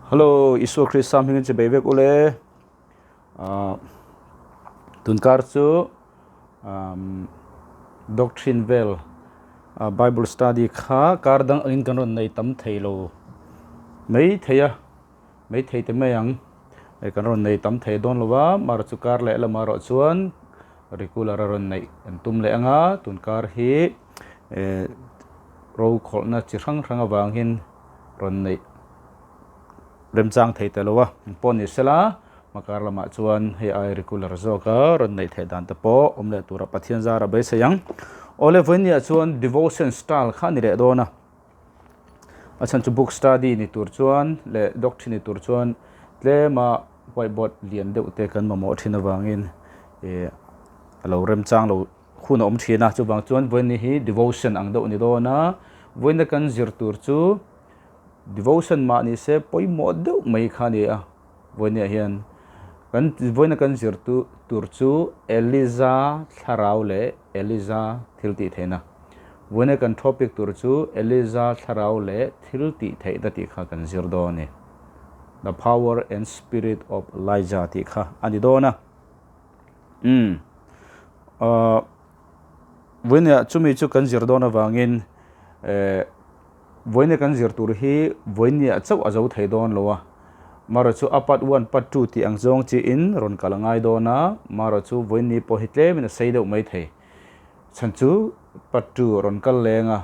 Hello, Isua Krista hmingin chibai vek ule. Tunkar chu doctrine vel Bible study kha kar dang angin kan rawn nei tam thei lo mai thei a, mai thei te mai ang. Kan rawn nei tam thei dawn lo va, mar chu kar leh lamah erawh chuan regular a rawn neih kan tum leh ang a, tunkar hi ro khawlhna chi hrang hrang avangin rawn neih remchang thei ta lo a, pawh ni sela hmakar lamah chuan hei ai regular zawk a rawn neih theih dan te pawh awm leh tura Pathian zara beisei ang. Awle vawinia chuan devotion style kha a ni leh dawn a, a chhan chu book study ni tur chuan leh doctrine ni tur chuan tlema whiteboard lian deuh te kan mamawh thin avangin ih a lo remchang lo hun a awm thin a, chuvang chuan vawiin hi devotion ang deuh a ni dawn a, vawiina kan zir tur chu devotion mah ni se pawimawh deuh mai kha a ni a, vawiin ah hian kan vawiina kan zir tu tur chu Eliza thlarau leh Eliza thil tih theihna vawiina kan topic tur chu Eliza thlarau leh thil tih theihna tih kha kan zir dawn a ni, the power and spirit of Elijah tih kha a ni dawn a. Umm ahh vawinia chumi chu kan zir dawn avangin ehh vawinia kan zir tur hi vawinia chauh a zo thei dawn lo a, marawh chu a part one part two tih ang zawng chiin rawn kal a ngai dawn a, marawh chu vawini pawh hi tlemin a sei deuh mai thei chhan chu part two rawn kal leng a.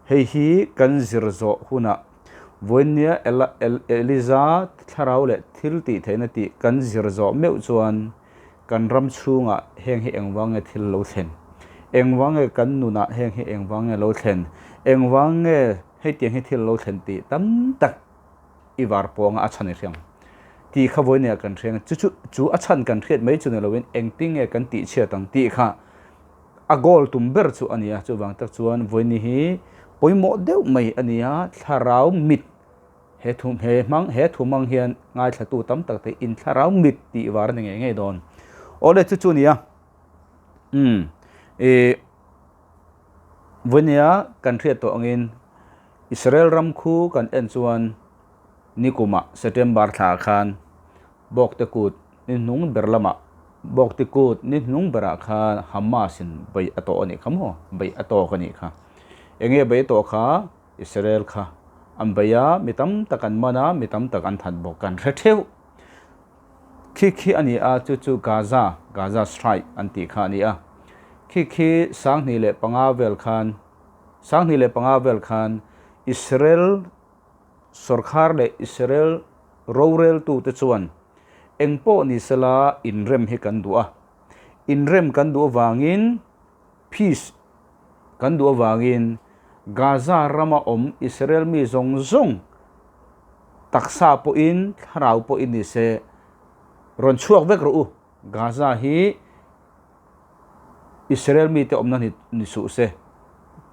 Hei hi kan zir zawh hunah vawinia Eliza thlarau leh thil tih theihna tih kan zir zawh meuh chuan kan ram chhungah heng hi engvang nge thil lo thlen? Engvang nge kan nunah heng hi engvang nge lo thlen? Engvang nge hetiang hi thil lo thlen tih tam tak i var pawnga a chhan i hriang tih kha vawinia kan hriang chu chu chu a chhan kan hriat mai chu ni loin engtin nge kan tihchhiat ang tih kha A goal tum ber chu a ni a, chuvang tak chuan Vawiini hi pawimawh deuh mai a ni a, thlarau mit he thu he hmang he thu hmang hian ngaithlatu tam tak te in thlarau mit tih var a ni ngei ngei dawn. Awle chu chu a ni a, umm ih Vawiinia kan hriat tawh angin Israel ram khu kan en chuan nikumah September thla khan Bawkte kut ni hnung ber lamah Bawkte kut ni hnung berah khan Hamas in bei a tawh a nih kha maw? Bei a tawk a nih kha. Enge bei a tawh kha? Israel kha an bei a, mi tam tak an man a, mi tam tak an that bawk kan hre theuh. Khi khi a ni a, chu chu Gaza, Gaza Strike an tih kha a ni a. Khi khi 2005 vel khan, 2005 vel khan Israel Sorkar leh Israel roreltute chuan eng pawh ni sela inrem hi kan duh a, inrem kan duh avangin, peace kan duh avangin Gaza rama awm Israel mi zawng zawng taksa pawhin thlarau pawhin ni se rawn chhuak vek rawh u, Gaza hi Israel mite awmna ni suh se.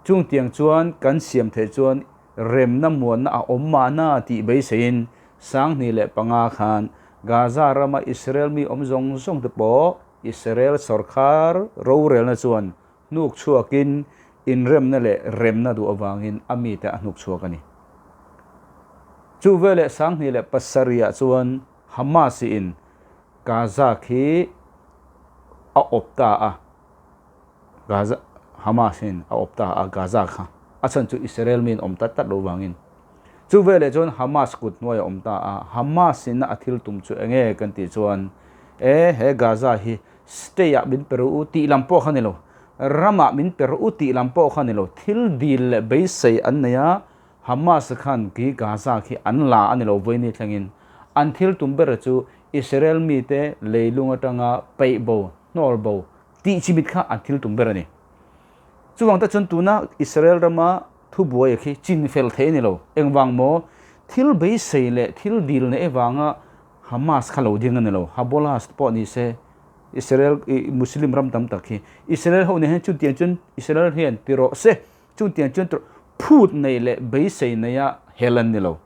Chungtiang chuan kan siam theih chuan remna muanna a awm mahna tih beiseiin 2005 khan Gaza rama Israel mi awm zawng zawng te pawh Israel sawrkar rorelna chuan hnuk chhuakin inremna leh remna duh avangin a mite a hnuk chhuak a ni. Chu veleh 2007 ah chuan Hamas in Gaza khi a awp ta a, Gaza, Hamas in a awp ta a Gaza kha, a chhan chu Israel mi in awm tat tat lo vangin. Chu veleh chuan Hamas kut hnuai a awm ta a, Hamas in a thil tum chu enge kan tih chuan e he Gaza hi state ah min pe rawh u tih lam pawh kha ni lo, ram ah min pe rawh u tih lam pawh kha ni lo, thil dil leh beisei an nei a, Hamas khan khi Gaza khi an la a ni lo vawiini thlengin an thil tum ber chu Israel mite leilung atanga peih bo, hnawl bo tih chimit kha an thil tum ber a ni. Chuvang tak chuan tuna Israel rama thubuai khi chin fel thei a ni lo. Engvang maw? Thil beisei leh thil dil neih avanga Hamas kha lo ding a ni lo. Habolas pawh ni se Israel Muslim ram tam tak hi Israel ho nen hian chutiang chuan Israel hian ti rawh se Chutiang chuan tur phut nei leh beisei neia hel an ni lo.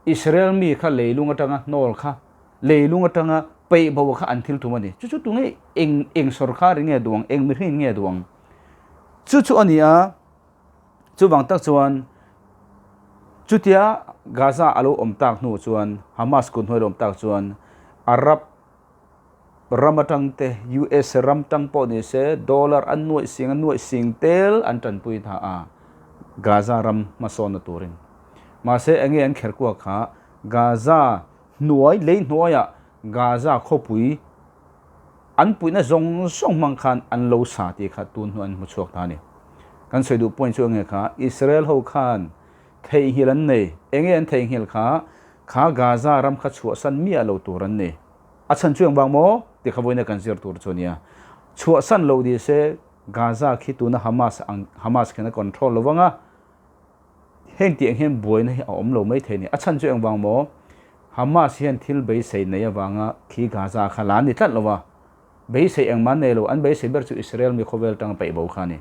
Israel mi kha leilung atanga hnawl kha, leilung atanga peih bo kha an thil thum a ni. Chu chu tunge eng eng sawrkar in nge duh ang, eng mihring in nge duh ang? Chu chu a ni a, chuvang tak chuan. Chutia Gaza a lo awm tak hnu chuan, Hamas kut hnuai a lo awm tak chuan Arab ram atang te, US ram tang pawh ni se dollar an nuaih sing a nuaih sing tel an tanpui hna a Gaza ram hmasawnna turin. Mahse enge an kher kuak kha Gaza hnuai lei hnuaiah Gaza khawpui an puihna zawng zawng hmang khan an lo sa tih kha tun hnu an hmu chhuak ta a ni. Kan sawi duh point chu enge kha Israel ho khan theihnghilh an nei. Enge an theihnghilh kha? Kha Gaza ram kha chhuahsan miah lo tur an ni. A chhan chu engvang maw? Ti kha vawiina kan zir tur chu a nia. Chhuahsan lo ni se Gaza khi tuna Hamas ang Hamas khian a control lo vang a, heng tih ang hian buaina hi a awm lo mai thei a ni. A chhan chu engvang maw? Hamas hian thil beisei nei avanga khi Gaza kha la ni tlat lo va, beisei engmah an nei lo, an beisei ber chu Israel mi khawvel tanga peih bo kha a ni.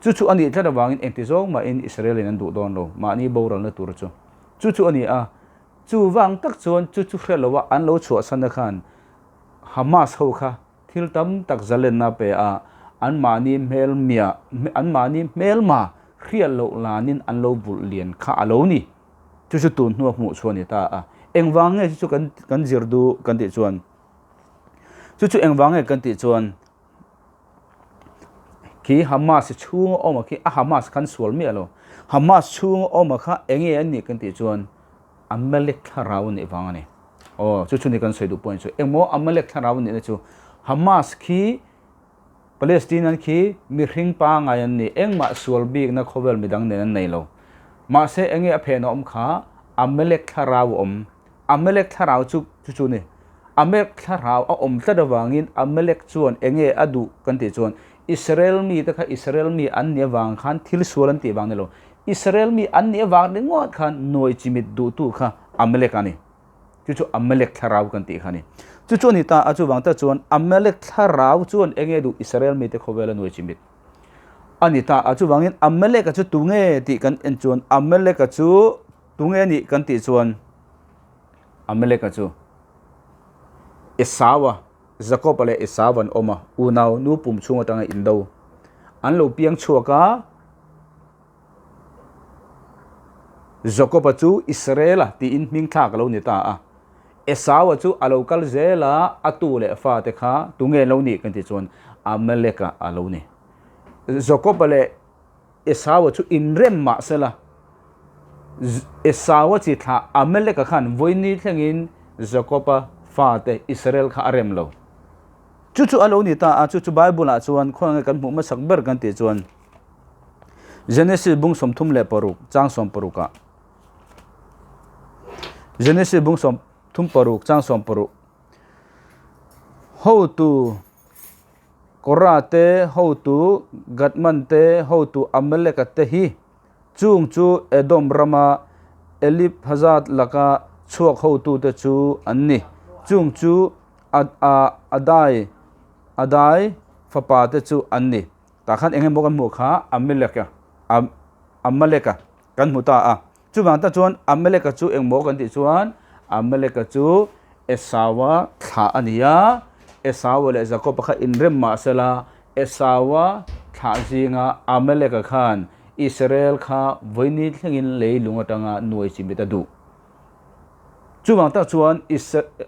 Chu chu a nih tlat avangin engti zawng mahin Israel in an duh dawn lo, mahni boralna tur chu. Chu chu a ni a, chu vang tak chuan chu chu hre lo a an lo chhuahsanna khan Hamas ho kha thil tam tak zalenna pe a, anmahni hmelmia anmahni hmelma hriat loh lanin an lo vulh lian kha a lo ni. Chu chu tun hnua hmuh chhuah a ni ta a. Engvang nge chu chu kan kan zir duh kan tih chuan chu chu engvang nge kan tih chuan khi Hamas chhunga awm a khi a Hamas khan sual miah lo. Hamas chhunga awm a kha enge an nih kan tih chuan Amalek thlarau a nih vang a ni. Aw chu chu ni kan sawi duh pawh ni chu. Engmaw Amalek thlarau a nihna chu Hamas khi Palestinian khi mihring pangai an ni, engmah sual bikna khawvel midang nen an nei lo. Mahse enge a phen a awm kha Amalek thlarau a awm. Amalek thlarau chu chu chu ni. Amalek thlarau a awm tlat avangin Amalek chuan enge a duh kan tih chuan Israel mite kha Israel mi an nih avang khan thil sual an tih vang ni lo. Israel mi an nih avang ringawt khan nuai chimit duhtu kha Amalek a ni. Chu chu Amalek thlarau kan tih kha a ni. Chu chu a ni ta a, chuvang tak chuan Amalek thlarau chuan enge duh Israel mite khawvela nuai chimit a ni ta a. Chuvangin Amalek-a chu tunge tih kan en chuan Amalek-a chu tunge a nih kan tih chuan Amalek-a chu Esau-a, Jakob-a leh Esau an awm a, unau nu pum chhung atanga indo an lo piang chhuak a. Jakob-a chu Israel-a tiin hming thlak a lo ni ta a. Esau-a chu a lo kal zel a, a tu leh fate kha tunge an lo nih kan tih chuan Amalek-a a lo ni. Jakob-a leh Esau-a chu inrem mah sela, Esau-a chi thlah Amalek-a khan vawiini thlengin Jakob-a fate Israel kha a rem lo. Chu chu a lo ni ta a, chu chu Bible-ah chuan khawnge kan hmuh hmasak ber kan tih chuan Genesis bung 36 chang 16 ah Genesis bung 36 chang 16 Hotu Kora te, hotu Gatman te, hotu Amaleka te hi chung chu Edom rama Eliphazad laka chhuak hotute chu an ni. Chung chu Adai Adai fapa te chu an ni. Tah khan eng emaw kan hmuh kha Amalek-a Amalek-a kan hmu ta a. Chuvang tak chuan Amalek-a chu engmaw kan tih chuan Amalek-a chu Esau-a thlah a ni a, Esau-a leh Jakob-a kha inrem mah sela Esau-a thlah zinga Amalek-a khan Israel kha vawiini thlengin leilung atanga nuai chimit a duh. Chuvang tak chuan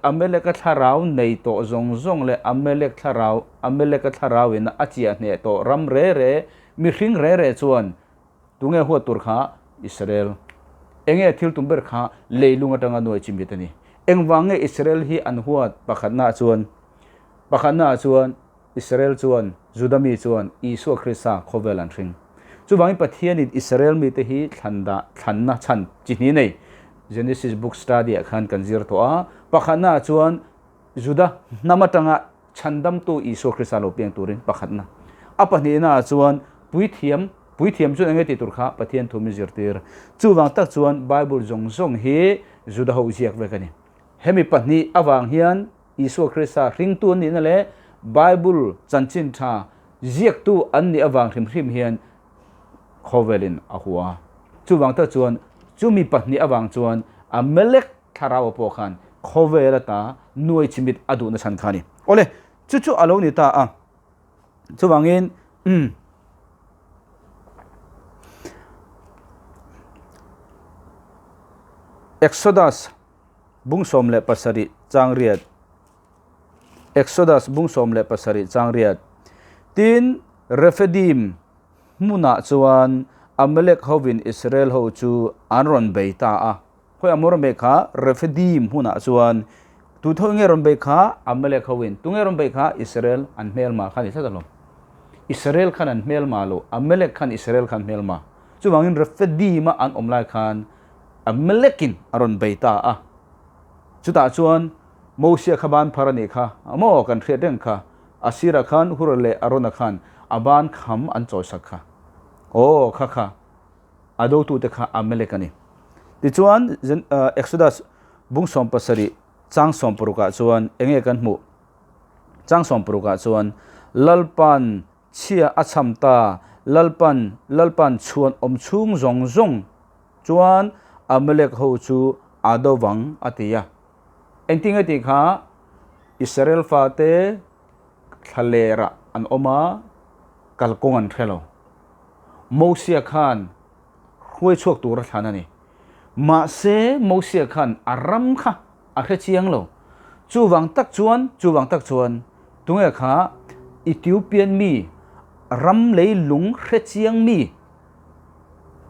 Amalek-a thlarau nei tawh zawng zawng leh Amalek thlarau, Amalek-a thlarau in a chiah hneh tawh ram re re, mihring re re chuan tunge huat tur kha Israel. Enge thil tum ber kha leilung atanga nuai chimit a ni. Engvang nge Israel hi an huat pakhatnaah chuan? Pakhatnaah chuan Israel chuan Juda mi chuan Isua Krista khawvel an hring. Chuvangin Pathianin Israel mite hi thlan dah thlanna chhan chi hnih nei Genesis book study ah khan kan zir tawh a. Pakhatna ah chuan Juda hnam atanga chhandamtu Isua Krista lo piang turin pakhatna. A pahnihna ah chuan puithiam puithiam chuan enge tih tur kha Pathian thu min zirtir. Chuvang tak chuan Bible zawng zawng hi Juda ho ziak vek a ni. Hemi pahnih avang hian Isua Krista hringtu an nihna leh Bible chanchin tha ziaktu an nih avang hrim hrim hian khawvelin a hua. Chuvang tak chuan chumi pahnih avang chuan Amalek thlarau pawh khan khawvel ata nuai chimit a duhna chhan kha a ni. Awle, chu chu a lo ni ta a. Chuvangin, umm. Exodus bung 17 chang riat. Exodus bung 17 chang riat. Tin, Rephidim hmunah chuan Amalek hovin Israel ho chu an rawn bei ta a. Khawi a rawn bei kha? Rephidim hmunah chuan tu tho nge rawn bei kha? Amalek hovin. Tu nge rawn bei kha? Israel an hmelma kha a ni tlat alawm. Israel khan an hmelma lo, Amalek khan Israel khan hmelma. Chuvangin Rephidim-a an awm lai khan Amalek-in a rawn bei ta a. Chutah chuan Mosia kha ban phar a nih kha, maw kan hriat reng kha, a sirah khan Hura leh Arona khan a ban kham an chawisak kha. Aw, kha kha, a dotute kha Amalek a ni. Tichuan, Exodus bung 17 chang 16 ah chuan enge kan hmuh? Chang 16 ah chuan Lalpan Chhia a chham ta, Lalpan, Lalpan chhuan awm chhung zawng zawng chuan Amalek ho chu a do vang a ti a. Engtin nge tih kha Israel fate thlalerah an awm a, kalkawng an hre lo. Mosia khan hruai chhuak tur a thlan a ni. Mahse Mosia khan a ram kha a hre chiang lo. Chuvang tak chuan, chuvang tak chuan tunge kha Ethiopian mi ram lei lung hre chiang mi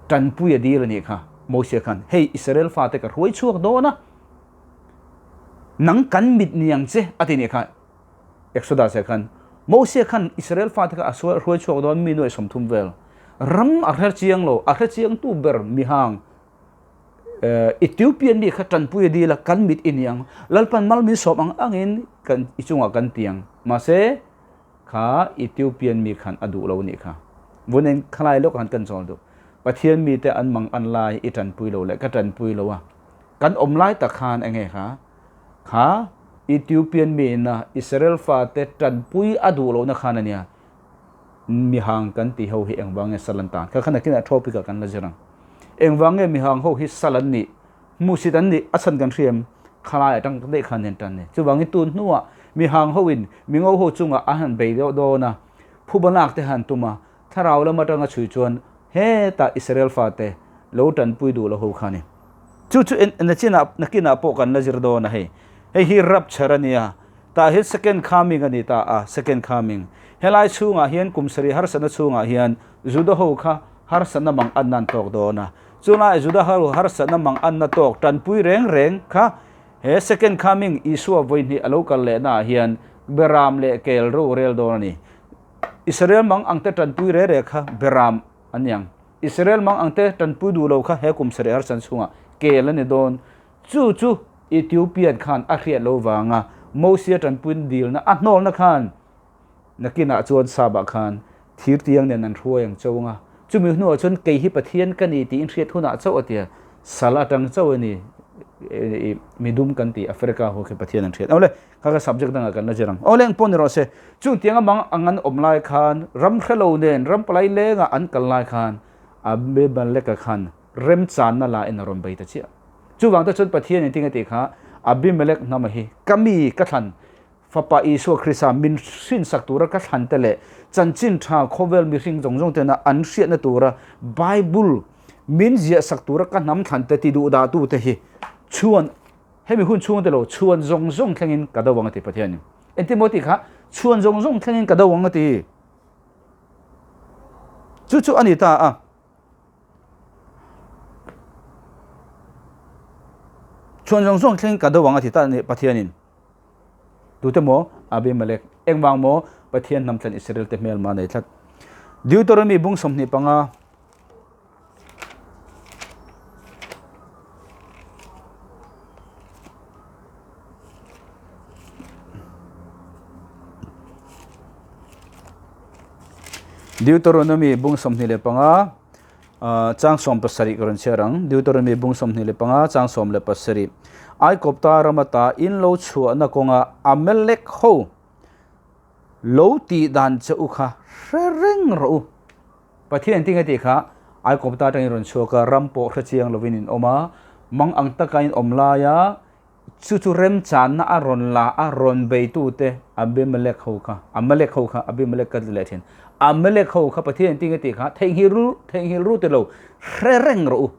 tanpui a dil a nih kha Mosia khan, Hei Israel fate ka hruai chhuak dawn a, nang kan mit ni ang che a ti nih kha. Exodus ah khan Mosia khan Israel fate kha a hruai chhuak dawn mi nuai 30 vel ram a hre chiang lo, a hre chiang tu ber mihang Ethiopian mi kha tanpui a dil a, kan mit i niang, Lalpan mal min sawm ang angin kan i chungah kan tiang. Mahse kha Ethiopian mi khan a duh lo nih kha. Vunen khalai lawk han kan chawl duh. Pathian mite an mang an lai i tanpui lo leh ka tanpui lo a. Kan awm lai tak khan enge kha? Kha Ethiopian mi ina Israel fate tanpui a duh lohna khan a nia. Mihang kan tih ho hi engvang nge sal an tan? Kha kha nakinah topic ah kan la zir ang. Engvang nge mihang ho hi sal an nih? Hmuhsit an nih? A chhan kan hriam khalai atang daih khan hian tan ni. Chuvangin tun hnuah mihang ho in mingo ho chungah an han bei deuh dawn a, phuba lak te han tum a, thlarau lam atanga chhui chuan hetah Israel fate lo tanpui duh lo ho kha ni. Chu chu nachinah nakinah pawh kan la zir dawn a hei. Hei hi rapture a nia. Tah hian second coming a ni ta a, second coming. Helai chhungah hian kum sarih harsatna chhungah hian Juda ho kha harsatna mang anna an tawk dawn a. Chulai Juda ho harsatna mang anna tawk tanpui reng reng kha he second coming Isua vawihnih a lo kal lehna ah hian Beram leh kel ro rel dawn a ni. Israel mang angte tanpui re re kha Beram an ni ang. Israel mang angte tanpui duh lo kha he kum sarih harsatna chhungah kel a ni dawn. Chu chu Ethiopian khan a hriat lo vanga Mosia tanpuina dilna a hnawlna khan nakinah chuan Sabah khan thir tiang nen an hruai ang chauh anga, chumi hnuah chuan kei hi Pathian ka ni tiin hriat hunah chauh a tia, sal atang chauh a ni midum kan tih Africa ho khi Pathian an hriat. Awle, kha kha subject dangah kan la zir ang. Awle, engpawh ni rawh se, chung tianga mang ang an awm lai khan ram hrelo nen ram palai lengah an kal lai khan Abimeleka khan remchanna la in a rawn bei ta chiah. Chuvang te chuan Pathian in tinge tih kha Abimelek hnama hi ka mi ka thlan Fapa Isua Krista min hrinsak tura ka thlan te leh chanchin tha khawvel mihring zawng zawng tena an hriatna tura Bible min ziahsak tura ka hnam thlan te ti duh dah tu te hi chhuan hemi hun chhung te lo chhuan zawng zawng thlengin ka do ang a ti Pathian in. Engtin maw tih kha chhuan zawng zawng thlengin ka do ang a ti. Chu chu a ni ta a. Chhuan zawng zawng thleng ka do ang a ti ta a ni Pathianin. Tute maw? Abimelek. Engvang maw? Pathian hnam thlen Israel te hmel ma nei tlat. Deuteronomy bung 25. Deuteronomy bung 25 chang 17 ka rawn chhiar ang. Deuteronomy bung 25 chang 17. Aikawpta ramata in lo chhuahna kawnga Amalek ho lo tih dan che u kha hre reng rawh u. Pathian engtin nge tih kha Aikawpta atangin rawn chhuak a, ram pawh hre chiang lovin in awm a, mang ang taka in awm laia Chu chu remchanna a rawn la a, rawn beitute Abimelek ho kha, Amalek ho kha, Abimelek ka ti leh thin, Amalek ho kha Pathian engtin nge tih kha theihnghilh ru, theihnghilh ru ti lo, hre reng rawh u.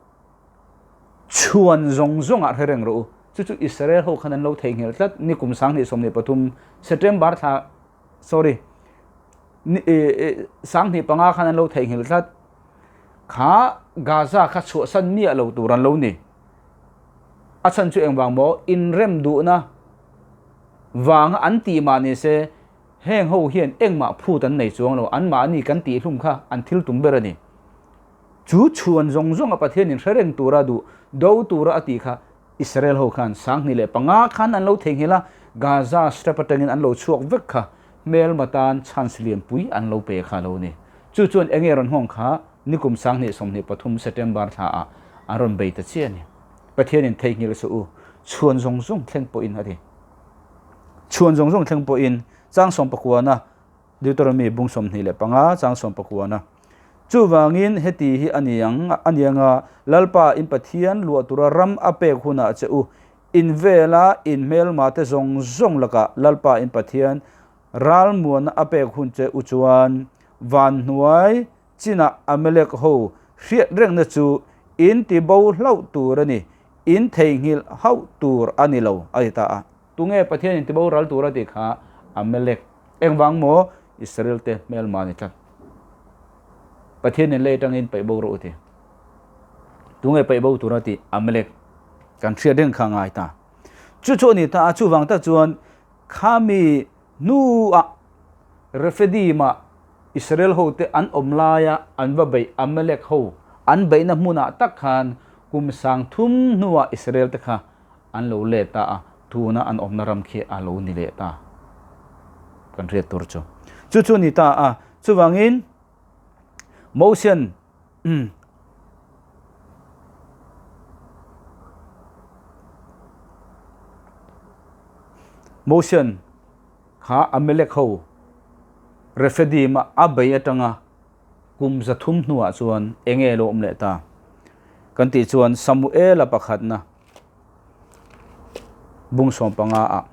Chhuan zawng zawngah hre reng rawh u. Chu chu Israel ho khan an lo theihnghilh tlat ni kum 2023 September thla sorry ni 2005 khan an lo theihnghilh tlat. Kha Gaza kha chhuahsan miah lo tur an lo ni. A chhan chu engvang maw inrem duhna vanga an tih mah ni se heng ho hian engmah phut an nei chuang lo anmahni kan tihhlum kha an thil tum ber a ni. Chu chhuan zawng zawnga Pathianin hre reng tura duh do tura a tih kha Israel ho khan 2005 khan an lo theihnghilh a, Gaza Strip atangin an lo chhuak vek kha hmelma tan chance lianpui an lo pe kha lo ni. Chu chuan enge rawn nghawng kha nikum 2023 September thla ah an rawn bei ta chiah a ni. Pathianin theihnghilh suh u, chhuan zawng zawng thleng pawhin a ti. Chhuan zawng zawng thleng pawhin chang sawmpakuana Deuteronomy bung 25 chang sawmpakuana. Chuvangin heti hi a ni ang, a ni anga Lalpa in Pathian luah tura ram a pek hunah che u, in vela in hmelma te zawng zawng lakah Lalpa in Pathian ralmuanna a pek hun che u chuan van hnuai chinah Amalek ho hriat rengna chu in ti bo hlauh tur a ni, in theihnghilh hauh tur a ni lo, a ti ta a. Tunge Pathian in ti bo ral tur a tih kha Amalek. Engvang maw Israel te hmelma ni tlat. Pathian in lei atangin paih bo rawh u ti. Tunge paih bo tur a tih Amalek. Kan hriat reng kha ngai ta. Chu chu a ni ta a, chuvang tak chuan khami hnuah Rephidim ah Israel ho te an awm laia an va beih Amalek ho an beihna hmunah tak khan kum 3000 hnuah Israel te kha an lo let ta a, tuna an awmna ram khi a lo ni leh ta. Kan hriat tur chu. Chu chu ni ta a, chuvangin Mosian Mosian kha Amalek ho Rephidim a a bei atanga kum 300 hnuah chuan enge lo awm leh ta? Kan tih chuan Samuela pakhatna bung 15 ah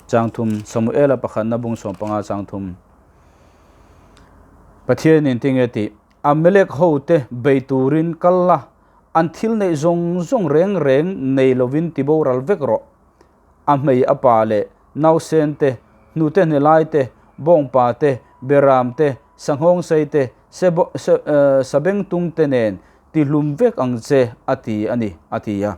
chang thum Samuela pakhatna bung 15 chang thum Pathianin tinge tih Amalek ho te bei turin kal la an thil neih zawng zawng reng reng nei lovin ti boral vek rawh. A hmei a pa leh nausen te, hnute hnelai te, bawngpa te, beram te, sanghawngsei te, sabengtung te nen ti hlum vek ang che a ti a ni, a ti a.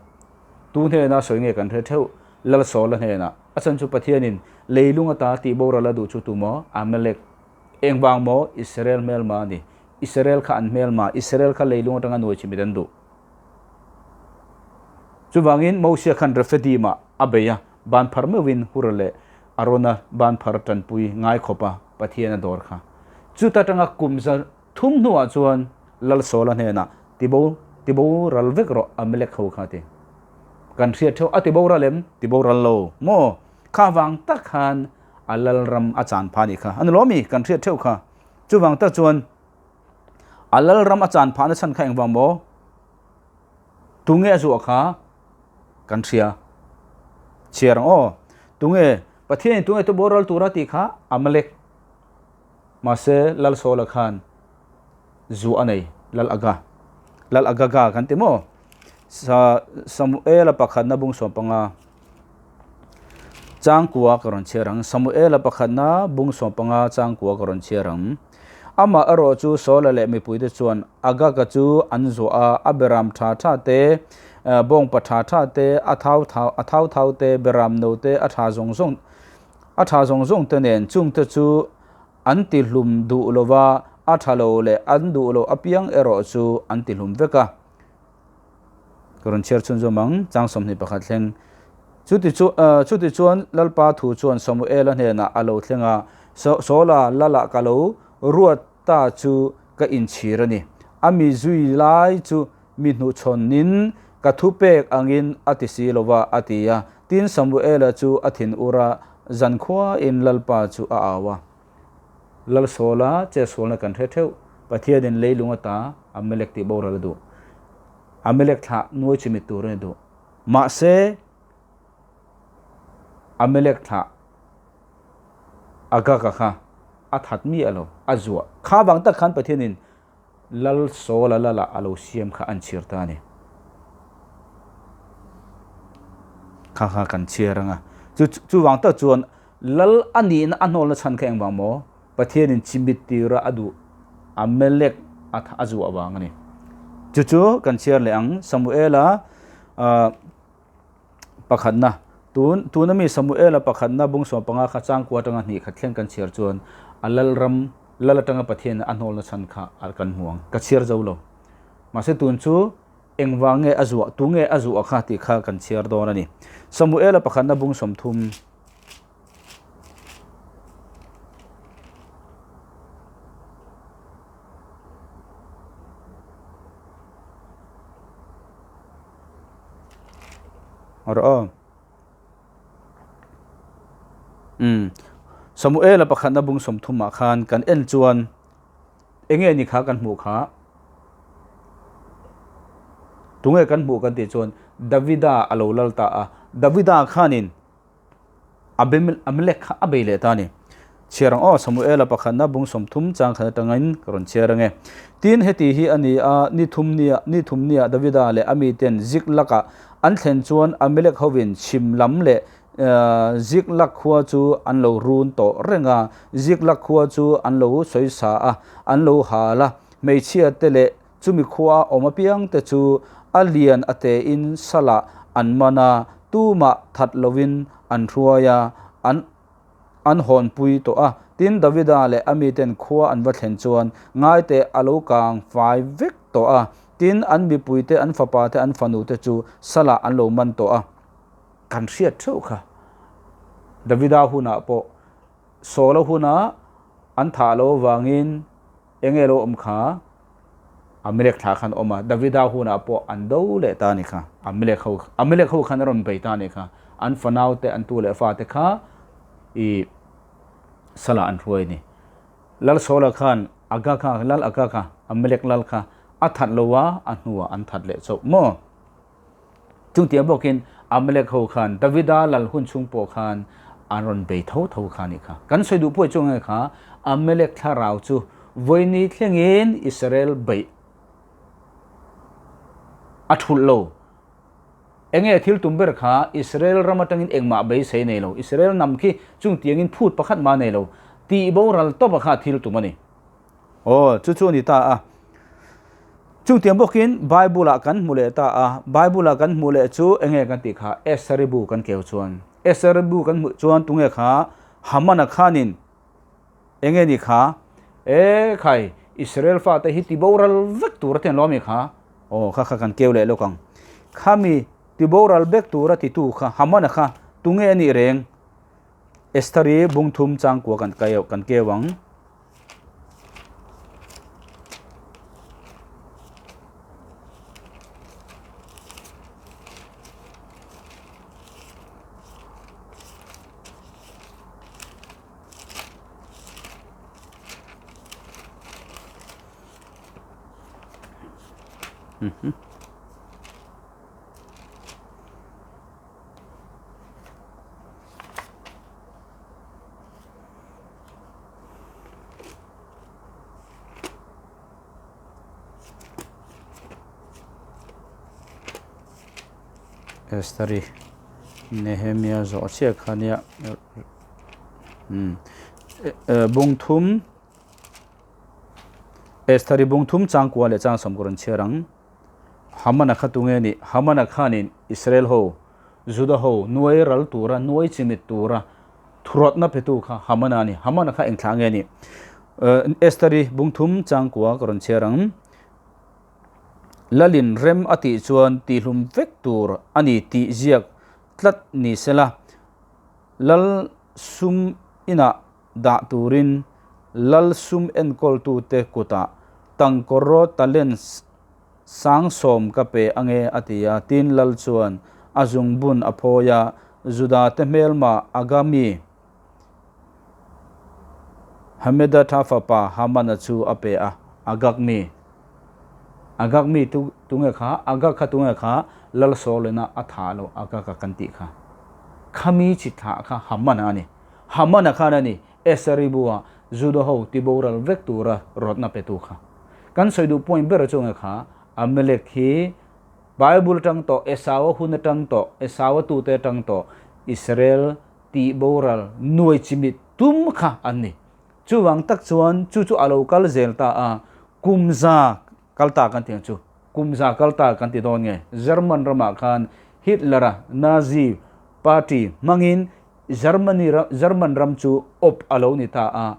Tu hnena sawi nge kan hre theuh? Lalsawla hnenah. A chhan chu Pathianin leilung ata tih boral a duh chu tu maw? Amalek. Engvang maw? Israel hmelma a ni. Israel kha an hmelma, Israel kha leilung atanga nuai chimit an duh. Chuvangin Mosia khan Rephidim-ah a bei a, ban phar meuhin Hura leh Arona ban phar tanpui ngai khawpa Pathian a dawr kha. Chuta tanga kum 300 hnuah chuan Lalsawla hnenah, Tibo, tibo ral vek rawh Amalek ho kha ti. Kan hriat theuh, a tibo ral em? Tibo ral lo maw? Kha vang tak khan a lalram a chan phah a nih kha. A ni lo mi? Kan hriat theuh kha. Chuvang tak chuan A lalram a chan phahna chhan kha engvang maw? Tunge a zuah kha kan hria. Chhiar ang aw. Tunge Pathianin tunge tu boral tura tih kha Amalek. Mahse Lal Saula khan zuah a nei Lal Aga. Lal Agaga kan ti maw? Sa Samuela pakhatna bung 15 changkua ka rawn chhiar ang. Samuela pakhatna bung 15 changkua ka rawn chhiar ang. Amah erawh chu Saula leh mipuite chuan Agaga chu an zuah a, a beram tha tha te, bawngpa tha tha te, a thau thau a thau thau te, beram no te, a tha zawng zawng a tha zawng zawng te nen chungte chu an tihlum duh lova, a tha lo leh an duh loh apiang erawh chu an tihlum vek a. Ka rawn chhiar chhunzawm ang, chang 21 thleng. Chuti chu chuti chuan Lalpa thu chuan Samuela hnenah a lo thleng a, Saula Lalah ka lo ruat ta chu ka inchhir a ni. A mi zui lai chu mi hnuchhawnin ka thupek angin a ti si lo va, a ti a. Tin, Samuela chu a thin ur a, zankhuain Lalpa chu a au a. Lalsawla chetsualna kan hre theuh. Pathianin leilung ata Amalek tih boral a duh. Amalek thlah nuai chimit tur a ni duh. Mahse, Amalek thlah Agaga kha. a that miah lo, a zuah. Kha vang tak khan Pathianin Lal Saula lala a lo siam kha an chhiar ta a ni. Kha kha kan chhiar ang a. Chu chuvang tak chuan Lal a nihna a hnawlna chhan kha engvang maw? Pathianin chimit tira a duh Amalek a a zuah vang a ni. Chu chu kan chhiar leh ang Samuela Pakhatna, tun tuna mi Samuela pakhatna bung 15 kha changkua atanga hnih khat thleng kan chhiar chuan a lalram lal atanga Pathian a hnawlna chhan kha a kan hmu ang. Ka chhiar zo lo. Mahse tun chu engvang nge a zuah, tu nge a zuah kha tih kha kan chhiar dawn a ni. Samuela pakhatna bung 30. Rawh aw. Umm. Samuela pakhatna bung 30 ah khan kan en chuan enge ni kha kan hmuh kha? Tunge kan hmuh kan tih chuan Davida a lo lal ta a. Davida khanin Abimelek kha a bei leh ta a ni. Chhiar ang aw, Samuela pakhatna bung 30 chang khat atangin ka rawn chhiar ange. Tin, heti hi a ni a, ni thum nia, ni thum nia Davida leh a miten Ziklak-ah an thlen chuan Abimelek hovin chhim lam leh Ziklak khua chu an lo run tawh reng a, Ziklak khua chu an lo sawisa a, an lo hal a, hmeichhia te leh Chumi khua awm apiang te chu a lian a tein salah an man a, tumah that lovin an hruai a, an an hawnpui tawh a. Tin, Davida leh a miten khua an va thlen chuan ngaite a lo kang fai vek tawh a, tin, an mipuite, an fapate, an fanute chu salah an lo man tawh a. Kan hriat theuh kha. Davida hunah pawh Saula huna an thah loh avangin Enge lo awm kha? Amalek thla khan awm a, Davida hunah pawh an do leh ta a ni kha. Amalek ho, Amalek ho khan a rawn bei ta a ni kha. An fanau te, an tu leh fa te kha i salah an hruai a ni. Lal Saula khan Aga kha, Lal Aga kha, Amalek lal kha a that lo a, a hnuah an that leh chauh maw? Chungtiang bawkin Amalek ho khan Davida lal hun chhung pawh khan an rawn bei tho tho kha a nih kha. Kan sawi duh pawh chu nge kha Amalek thlarau chu vawiini thlengin Israel beih a thulh lo. Enge thil tum ber kha Israel ram atangin engmah beisei nei lo. Israel hnam khi chungtiangin phut pakhat mah nei lo. Tih boral tawp a kha thil tum a ni. Aw, chu chu a ni ta a. Chungtiang bawkin Bible-ah kan hmu leh ta a. Bible-ah kan hmuh leh chu enge kan tih kha? Esther-i bu kan keu chuan. Esther-i bu kan hmuh chuan tunge kha? Haman-a khanin enge ni kha? E khai, Israel fate hi tiboral vek tur a ti an lo ami kha? Aw, kha kha kan keu leh lawk ang. Khami tiboral vek tur a titu kha Haman-a kha tunge a nih reng? Esther-i bungthum changkua kan kan keu ang. Esther-i Nehemia zawh chiah kha nia umm bung thum Esther-i bung thum changkua leh changsawm ka rawn chhiar ang Hamana kha tunge nih Hamana khanin Israel ho Juda ho nuai ral tura nuai chimit tura Thurawtna petu kha Hamana a ni. Hamana kha eng thlah nge a nih? Esther-i bungthum changkua ka rawn chhiar ang. Lalin rem a tih chuan tihlum vek tur a ni tih ziak tlat ni sela, Lal sum inah dah turin Lal sum enkawltute kutah tangkawraw talent 70,000 ka pe ange a ti a, tin lal chuan a zungbun a phawi a, Juda te hmelma Agami Hamedatha fapa Hamana chu a pe a, Agag mi Agag mi tu tunge kha Agag kha tunge kha lal Saulena a thah lo Agag a kan tih kha khami chi thlah kha Hamana a ni Hamana khan a ni Esaribu-a. Juda ho tiboral vek tura rawtna petu kha. Kan sawi duh point ber chu nge kha Amalek hi Bible atang tawh Esau-a hun atang tawh Esau-a tute atang tawh Israel tihboral nuai chimit tum kha an ni. Chuvang tak chuan chu chu a lo kal zel ta a, kum za kal ta kan tih ang chu. Kum za kal ta kan ti dawn nge? German ramah khan Hitler-a Nazi party hmangin Germany German ram chu awp a lo ni ta a,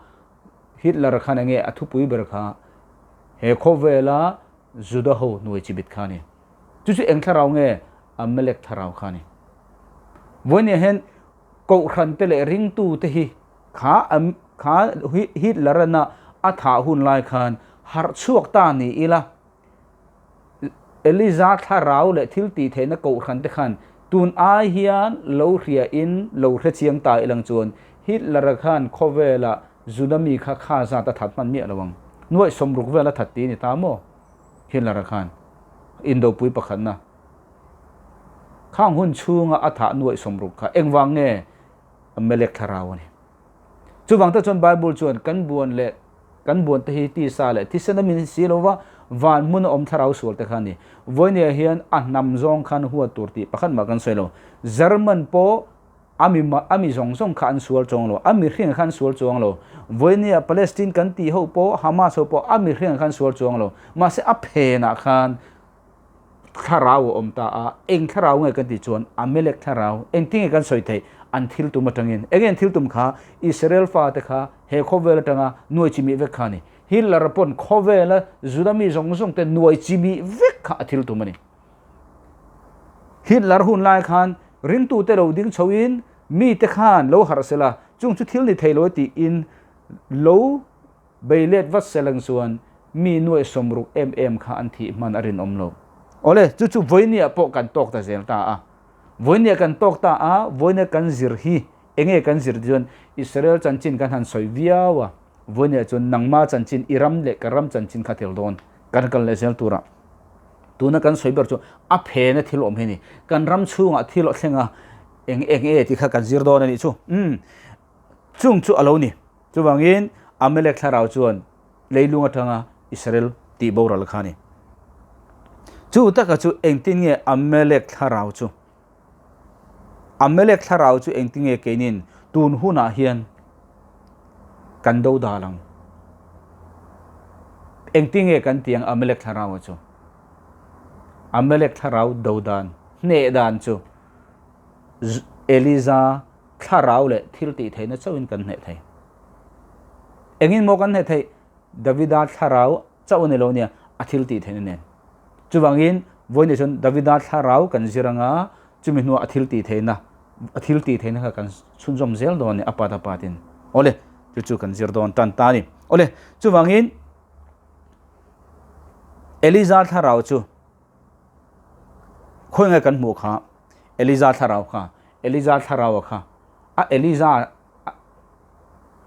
Hitler khan enge a thupui ber kha he khawvela Juda ho hnuai chibit kha a ni. Chu chu eng thlarau nge? Amalek thlarau kha a ni. Vawinia hian Kohhran te leh ringtu te hi kha kha Hitler ana a thah hun lai khan harh chhuak ta ni ila Eliza thlarau leh thil tih theihna kohhran te khan tun ai hian lo hria in lo hre chiang ta ilang chuan Hitler-a khan khawvela Juda mi kha kha zat a that hman miah lo ang. Nuaih sawmruk vel a that ti ni ta maw? Hitler-a khan indopui pakhatna khang hun chhunga a thah nuaih sawmruk kha engvang nge Amalek thlarau a ni. Chuvang te chuan Bible chuan kan buan leh kan buan te hi tisa leh thisen a min si lo va, van hmun a awm thlarau sual te kha a ni. Vawinia hian a hnam zawng khan huat tur tih pakhat mah kan sawi lo. German pawh a mi a mi zawng zawng kha an sual chuang lo, a mihring kha an sual chuang lo. Vawinia Palestine kan tih ho pawh Hamas ho pawh a mihring kha an sual chuang lo. Mahse a phenah khan thlarau a awm ta a, eng thlarau nge kan tih chuan Amalek thlarau, engtin nge kan sawi theih? An thil tum atangin. Enge an thil tum kha? Israel fate kha he khawvel atanga nuai chimih vek kha a ni. Hitler pawn khawvela Juda mi zawng zawng te nuai chimih vek kha a thil tum a ni. Hitler hun lai khan ringtute lo ding chhoin mite khan lo harh sela, chung chu thil ni thei lo e tiin lo Bei let vat seleng chuan mi nuaih sawmruk em em kha an thih hman a rinawm lo. Awle, chu chu vawinia pawh kan tawk ta zel ta a. Vawinia kan tawk ta a, vawinia kan zir hi enge kan zir chuan Israel chanchin kan han sawi viau a, vawinia chuan nangma chanchin, i ram leh ka ram chanchin kha tel dawn kan kal leh zel tura. Tuna kan sawi ber chu a phena thil awm hi a ni. Kan ram chhungah thil a thleng a, eng eng e tih kha kan zir dawn a nih chu. Umm, chung chu a lo ni. Chuvangin Amalek thlarau chuan leilung atanga Israel tih boral kha a ni. Chu taka chu engtin nge Amalek thlarau chu? Amalek thlarau chu engtin nge keinin tun hunah hian kan do dal ang? Engtin nge kan ti ang Amalek thlarau chu? Amalek thlarau do dan, hneh dan chu Eliza Thlarau leh thil tih theihna chauhin kan hneh thei. Engin maw kan hneh theih? Davida thlarau chauh a ni lo nia, a thil tih theihna nen. Chuvangin, vawiin chuan Davida thlarau kan zir anga, chumi hnuah a thil tih theihna, a thil tih theihna kha kan chhunzawm zel dawn a ni, a pat a patin. Awle, chu chu kan zir dawn tan ta a ni. Awle, chuvangin, Eliza thlarau chu Khawi nge kan hmuh kha Eliza thlarau kha Eliza thlarau kha a Eliza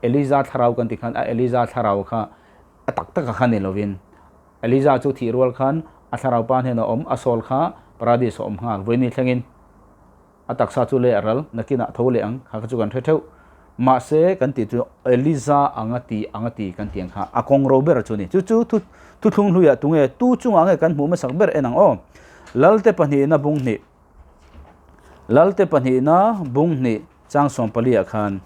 Eliza thlarau kan ti khan a Eliza thlarau kha a tak tak a kha ni lovin Eliza chu thih rual khan a thlarau pa hnenah a awm a sawl kha paradis a awm nghal vawiin thlengin A taksa chu leh a ral, nakinah tho leh ang, kha kha chu kan hre theuh. Mahse, kan tih chu Eliza anga ti anga ti kan tih ang kha a kawng ro ber chu a ni. Chu chu thu thuthlung hluiah tunge tu chungah nge kan hmuh hmasak ber en ang aw. Lalte pahnihna bung hnih Lalte pahnihna bung hnih chang sawmpaliah khan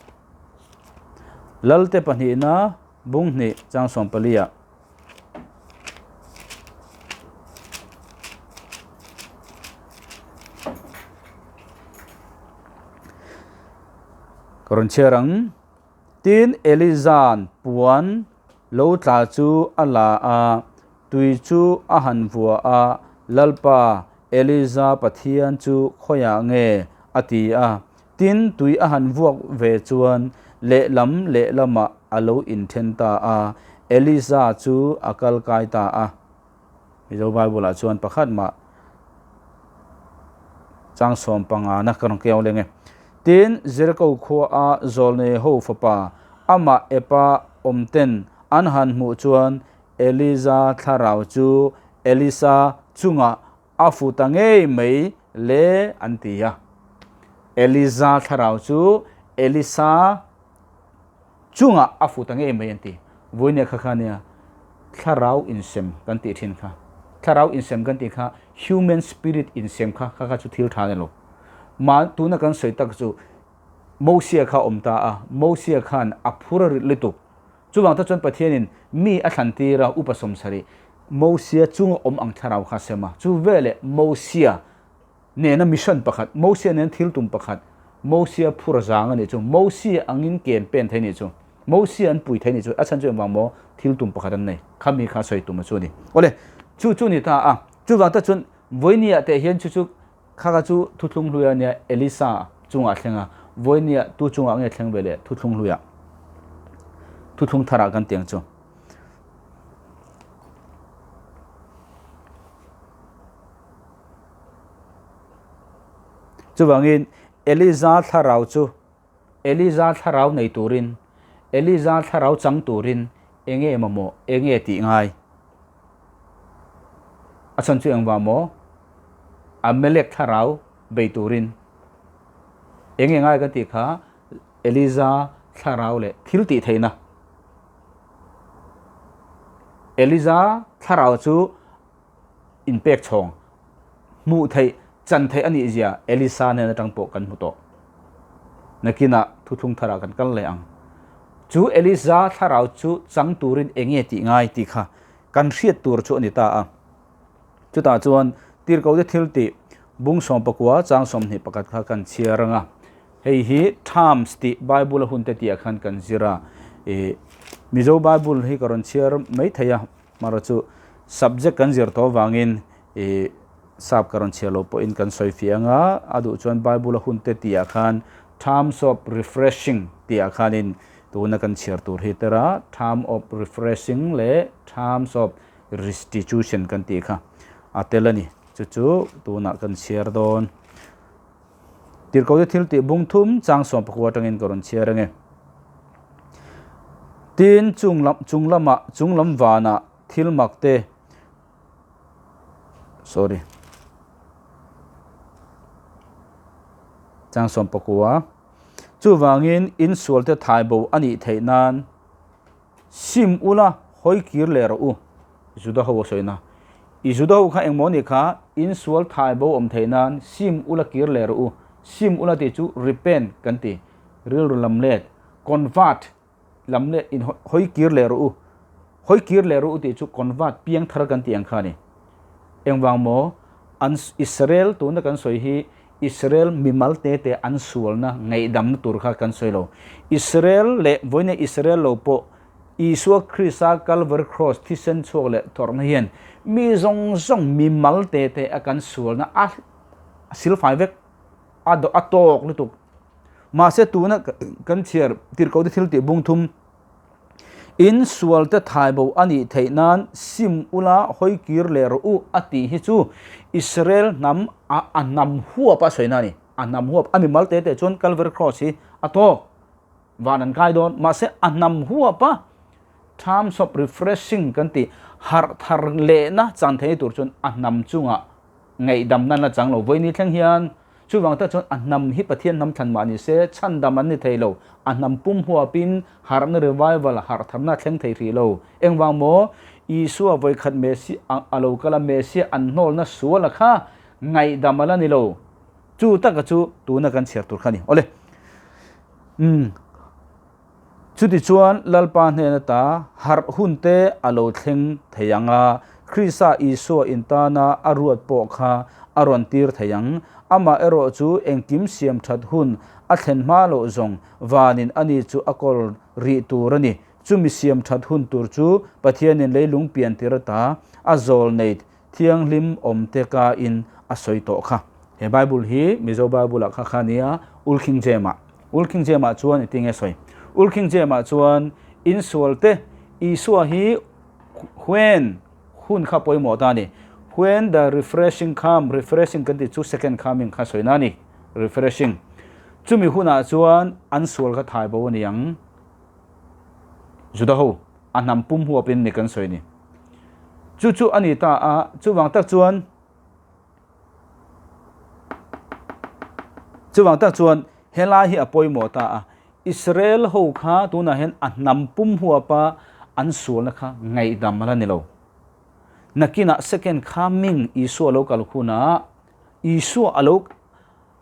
Lalte pahnihna bung hnih chang sawmpaliah Ka rawn chhiar ang. Tin, Eliza'n puan lo tla chu a la a, tui chu a han vua a, Lalpa, Eliza Pathian chu khawiah nge? a ti a. Tin, tui a han vuak ve chuan lehlam lehlamah a lo inthen ta a, Elisa chu a kal kai ta a. Mizo Bible-ah chuan pakhat mah chang sawm pangana ka rawn keu leng e. Tin, Jeriko khuaa zawlnei ho fapa amah epa awmten an han hmuh chuan Elija thlarau chu Elisa chungah A fu ta ngei mai le an ti a. Eliza thlarau chu Elisa chungah a fu ta ngei mai an ti. Vawinia kha kha nia thlarau insem kan tih thin kha. Thlarau insem kan tih kha human spirit insem kha kha kha chu thil tha a ni lo. Mah tuna kan sawi tak chu Mosia kha awm ta a, Mosia khan a phur a rit lutuk. Chuvang te chuan Pathianin mi a thlan tir a, upa sawmsarih Mosia chunga awm ang thlarau kha a sem a. Chu veleh Mosia nena mission pakhat, Mosia nena thil tum pakhat, Mosia phur zang a nih chu, Mosia angin ken pen thei nih chu, Mosia an pui thei nih chu, a chhan chu engvang maw thil tum pakhat an nei, khami kha sawi tum a chu a ni. Awle, chu chu ni ta a, chuvang te chuan Vawinia teh hian chu chu kha kha chu thuthlung hlui a nia, Elisa chungah a thleng a, Vawinia tu chungah nge thleng ve leh thuthlung hluiah, thuthlung tharah kan tiang chu. Chuvangin Eliza thlarau chu Eliza thlarau nei turin, Eliza thlarau chang turin enge mamawh, enge tih ngai? A chhan chu engvang maw? Amalek thlarau bei turin enge ngai kan tih kha Eliza thlarau leh thil tih theihna. Eliza thlarau chu inpek chhawng hmuh theih chan theih a nih zia Elisa hnen atang pawh kan hmu tawh. Nakinah thuthlung tharah kan kal leh ang. Chu Elisa thlarau chu chang turin eng nge tih ngai tih kha kan hriat tur chu a ni ta a. Chutah chuan tirhkohte thil tih bung 14 chang 21 kha kan chhiar ang a. Hei hi Times tih Bible a hunte tihah khan kan zir a. Ih Mizo Bible hi ka rawn chhiar mai thei a. Hmara chu subject kan zir tawh avangin ih sap ka rawn chhiar loh pawhin kan sawi fiah ang a, a duh chuan Bible a hun te tihah khan Times of Refreshing tihah khanin tuna kan chhiar tur hi tel a, Time of Refreshing leh Times of Restitution kan tih kha a tel a ni. Chu chu tunah kan chhiar dawn. Tirhkohte thil tih bung thum chang sawm pakua atangin ka rawn chhiar ange. Tin, chung lam chung lamah chung lam vanah thil mak te sorry chang 14 chuvangin insualte thaibo a nih theih nan Sim ula, hawi kir leh rawh u, Juda ho a sawi na. I Juda ho kha engmaw nih kha, in sual thai bo awm theih nan sim ula kir leh rawh u. Sim ula tih chu repent kan ti, rilru lam let, convert lam let in hawi kir leh rawh u. Hawi kir leh rawh u tih chu convert piang thar kan tih ang kha a ni. Engvang maw? An Israel tuna kan sawi hi Israel mimal te te an sualna ngaihdamna tur kha kan sawi lo. Israel leh vawiina Israel lo pawh Isua Krista Calvary Cross thisen chhuak leh tawrhna hian mi zawng zawng mimal te te a kan sualna a silfai vek a a tawk lutuk. Mahse tuna kan chhiar tirhkoh te thil tih bung thum In sualte thaibo a nih theih nan sim ula hawi kir leh rawh u a tih hi chu Israel hnam a a hnam huap a sawi na a ni. A hnam huap a mimal te te chuan Calvary Cross hi a tawk van an kai dawn mahse a hnam huap a terms of refreshing kan tih harh thar lehna chan theihna tur chuan a hnam chungah ngaihdamna an la chang lo. Vawiini thleng hian chuvang tak chuan a hnam hi Pathian hnam thlan mah ni se chhandam an ni thei lo. A hnam pum huapin harhna revival, harhtharna a thleng thei hrih lo. Engvang maw? Isua vawikhat Messi a lo kal a, Messia an hnawlna suala kha ngaihdam a la ni lo. Chu taka chu tuna kan chhiar tur kha a ni. Awle. Umm. Chutichuan, Lalpa hnen ata harh hunte a lo thleng thei ang a, Krista Isua intana a ruat pawh kha a rawn tir thei ang. Amah erawh chu engkim siam that hun a thlen hma loh zawng vanin ani chu a kawl rih tur a ni. Chumi siam that hun tur chu Pathianin leilung pian tir ata a zawl nei Thianghlim awmte ka in a sawi tawh kha. He Bible hi Mizo Bible ah kha kha nia Old King James ah. Old King James ah chuan engtin nge sawi? Old King James ah chuan insual te Isua hi when hun kha pawimawh ta a ni. When the refreshing come, refreshing kan tih chu second coming kha sawi na a ni, refreshing. Chumi hunah chuan an sual kha thai bo a ni ang. Juda ho a hnam pum huapin ni kan sawi ni. Chu chu a ni ta a, chuvang tak chuan chuvang tak chuan helai hi a pawimawh ta a. Israel ho kha tunah hian a hnam pum huapa an sualna kha ngaihdam a la ni lo. Nakinah second coming Isua lo kal hunah Isua a lo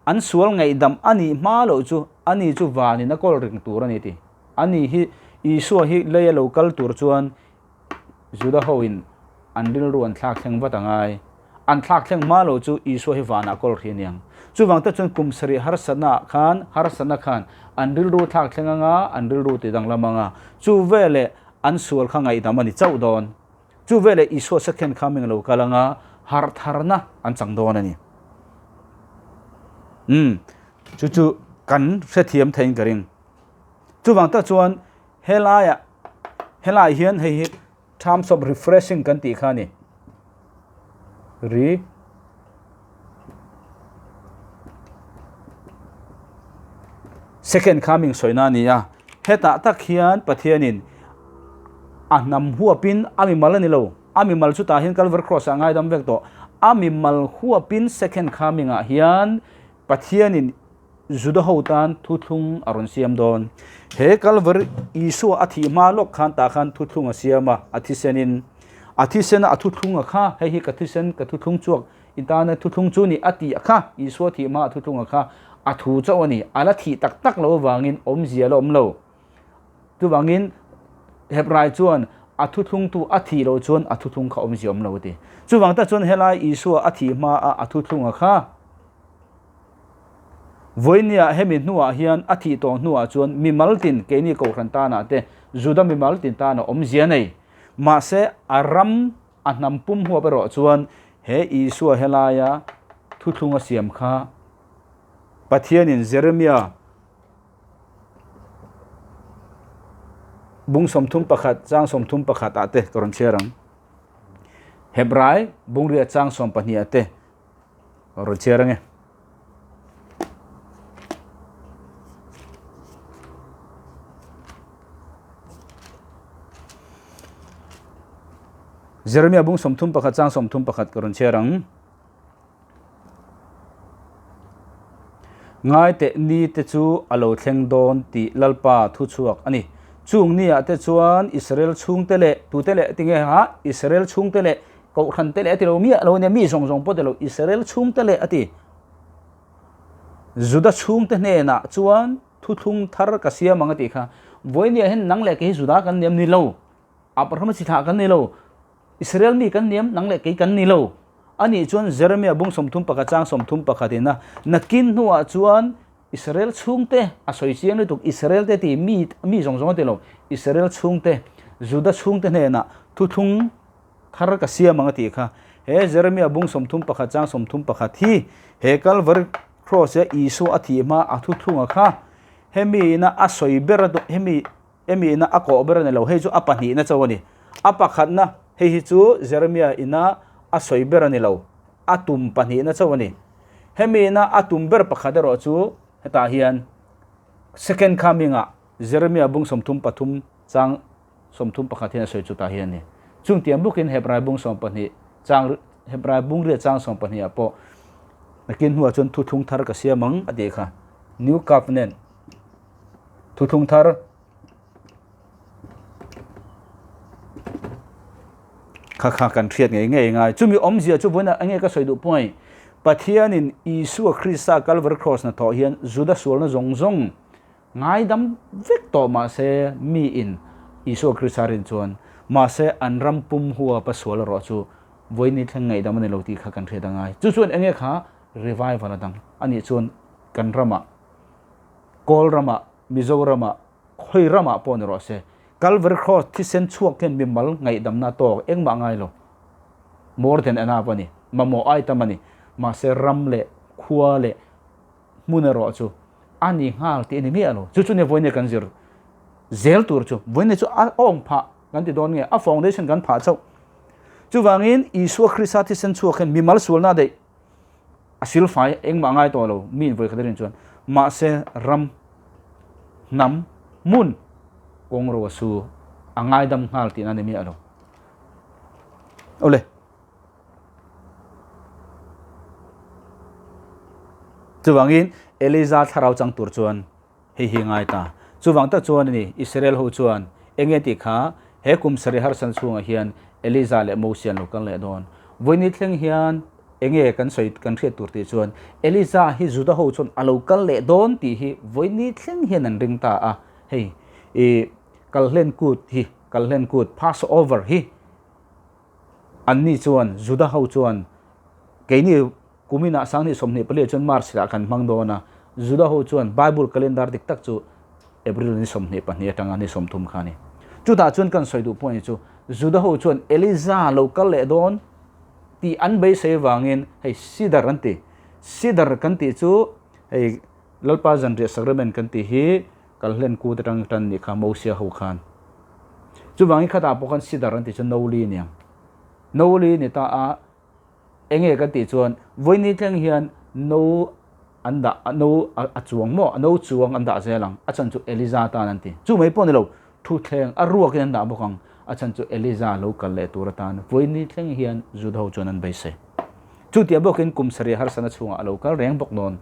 an sual ngaihdam a nih hma loh chu ani chu vanin a kawl ring tur a ni ti. Ani hi Isua hi lei a lo kal tur chuan Juda ho in an rilru an thlak thleng vat a ngai. An thlak thleng hma lo chu Isua hi vanah kawl hrih a niang. Chuvang te chuan kum sarih harsatna ah khan harsatna khan an rilru thlak thleng anga an rilru ti danglam anga chu veleh an sual kha ngaihdam a ni chauh dawn. Chu veleh Isua second coming lo kal anga harh tharna an chang dawn a ni. Umm chu chu kan hrethiam theiin ka ring. Chuvang tak chuan helaiah helaiah hian hei hi terms of refreshing kan tih kha a ni. Ri Second coming sawina a ni a, hetah tak hian Pathianin a hnam huapin a mimal a ni lo, a mimal chutah hian Calvary Cross ah ngaidam vek tawh, a mimal huapin second coming ah hian Pathianin Juda ho tan thuthlung a rawn siam dawn. He Calvary Isua a thih hma lawk khan tah khan thuthlung a siam a, a thisenin a thisena a thuthlung a kha, hei hi ka thisen ka thuthlung chhuak i tana thuthlung chu ni a tih a kha, Isua thih hma a thuthlung a kha a thu chauh a ni, a la thih tak tak lo avangin awmzia la awm lo. Chuvangin Hebrai chuan a thuthlungtu a thih loh chuan a thuthlung kha awmzia awm lo a ti. Chuvang tak chuan helai Isua a thih hma a a thuthlung a kha, Vawinia hemi hnuah hian a thih tawh hnuah chuan mimal tin keini Kohhran tanah te Juda mimal tin tana awmzia nei. Mahse a ram a hnam pum huap erawh chuan he Isua helaia thuthlung a siam kha Pathianin Jeremia bung 31 chang 31 ah te ka rawn chhiar ang. Hebrai bungria chang 12 ah te Rawn chhiar ange. Jeremia bung 31 chang 31 ka rawn chhiar ang. Ngai teh ni te chu a lo thleng dawn tih Lalpa thu chhuak a ni. Chung ni ah te chuan Israel chhungte leh tute leh tinge ha Israel chhungte leh Kohhran te leh a ti lo miah lo a nia, mi zawng zawng pawh ti lo, Israel chhungte leh a ti. Juda chhungte hnenah chuan thuthlung thar ka siam ang a tih kha. Vawinia hian nang leh kei hi Juda kan niam ni lo, Abrahama chi thlah kan ni lo, Israel mi kan niam, nang leh kei kan ni lo. A nih chuan Jeremia bung 31 chang 31 ina nakin hnuah chuan Israel chhungte a sawi chiang lutuk, Israel te ti mi mi zawng zawng a ti lo, Israel chhungte, Juda chhungte hnenah thuthlung thar ka siam ang a tih kha. He Jeremia bung 31 chang 31 hi he Calvary Cross a Isua a thih hma a thuthlunga kha hemi ina a sawi ber a hemi hemi ina a kawh ber a ni lo, hei chu a pahnihna chauh a ni. A pakhatna hei hi chu Jeremia ina a sawi ber a ni lo, a tum pahnihna chauh a ni. Hemi ina a tum ber pakhat erawh chu hetah hian second coming ah Jeremia bung 33 chang 31 hian a sawi chu tah hi a ni. Chung tiang bawkin Hebrai bung 12 chang Hebrai bung riat chang 12 ah pawh nakin hnuah chuan thuthlung thar ka siam ang a tih kha. New Covenant thuthlung thar kha kha kan hriat ngei ngei ngai. Chumi awmzia chu vawiin ah enge ka sawi duh pawh Pathianin Isua Krista Calvary Cross hnathawh hian Juda sualna zawng zawng Ngaidam vek tawh mahse mi in Isua Krista rin chuan mahse an ram pum huap a sual erawh chu vawiin thleng ngaihdam a ni lo tih kha kan hriat a ngai. Chu chuan enge kha revival a dang a nih chuan kan ramah, Kawl ramah, Mizoramah, khawi ramah pawh ni rawh se Calvary Cross thisen chhuak hian mimal ngaihdamna tawk engmah ngai lo. More than enough a ni. Mamawh ai tam a ni. Mahse ram leh khua leh hmun erawh chu a ni nghal tih a ni miah lo. Chu chu nia vawiin kan zir zel tur chu. Vawiin chu a awng phah kan ti dawn nge a foundation kan phah chauh. Chuvangin Isua Krista thisen chhuak hian mimal sualna daih a silfai engmah ngai tawh lo mi in vawikhat a rin chuan mahse ram hnam hmun kawng ro a su a ngaidam nghal tihna a ni miah lo. Awle. Chuvangin Eliza thlarau chang tur chuan hei hi ngai ta. Chuvang tak chuan a ni, Israel ho chuan eng nge tih kha he kum sarih harsan chhungah hian Eliza leh Mosia an lo kal leh dawn. Vawiini thleng hian eng nge kan sawi kan hriat tur tih chuan Eliza hi Juda ho chuan a lo kal leh dawn tih hi vawiini thleng hian an ring ta a. Hei i kalhlen kut hi, kalhlen kut, Passover, hi anni chuan Juda ho chuan keini Kuminah 2024 chuan March ah kan hmang dawn a, Juda ho chuan Bible calendar dik tak chu April ni 22 atanga ni 30 kha a ni. Chutah chuan kan sawi duh point chu Juda ho chuan Eliza lo kal leh dawn tih an beisei vangin hei Sidar an ti. Sidar kan tih chu hei Lalpa Zanriah Sacrament kan tih hi Kalhlen kut atang tan nih kha Mosia ho khan. Chuvangin khatah pawh khan Sidar an tih chu Noli aniang. Noli ni ta a. Enge kan tih chuan vawiini thleng hian no an dah no a chuang maw no chuang an dah zel ang a chhan chu Eliza tan an ti. Chu mai pawh ni lo thutthleng a ruakin an dah bawk ang a chhan chu Eliza lo kal leh tur atan vawiini thleng hian Juda ho chuan an beisei. Chutiah bawkin kum sarih harsatna chhungah a lo kal reng bawk dawn.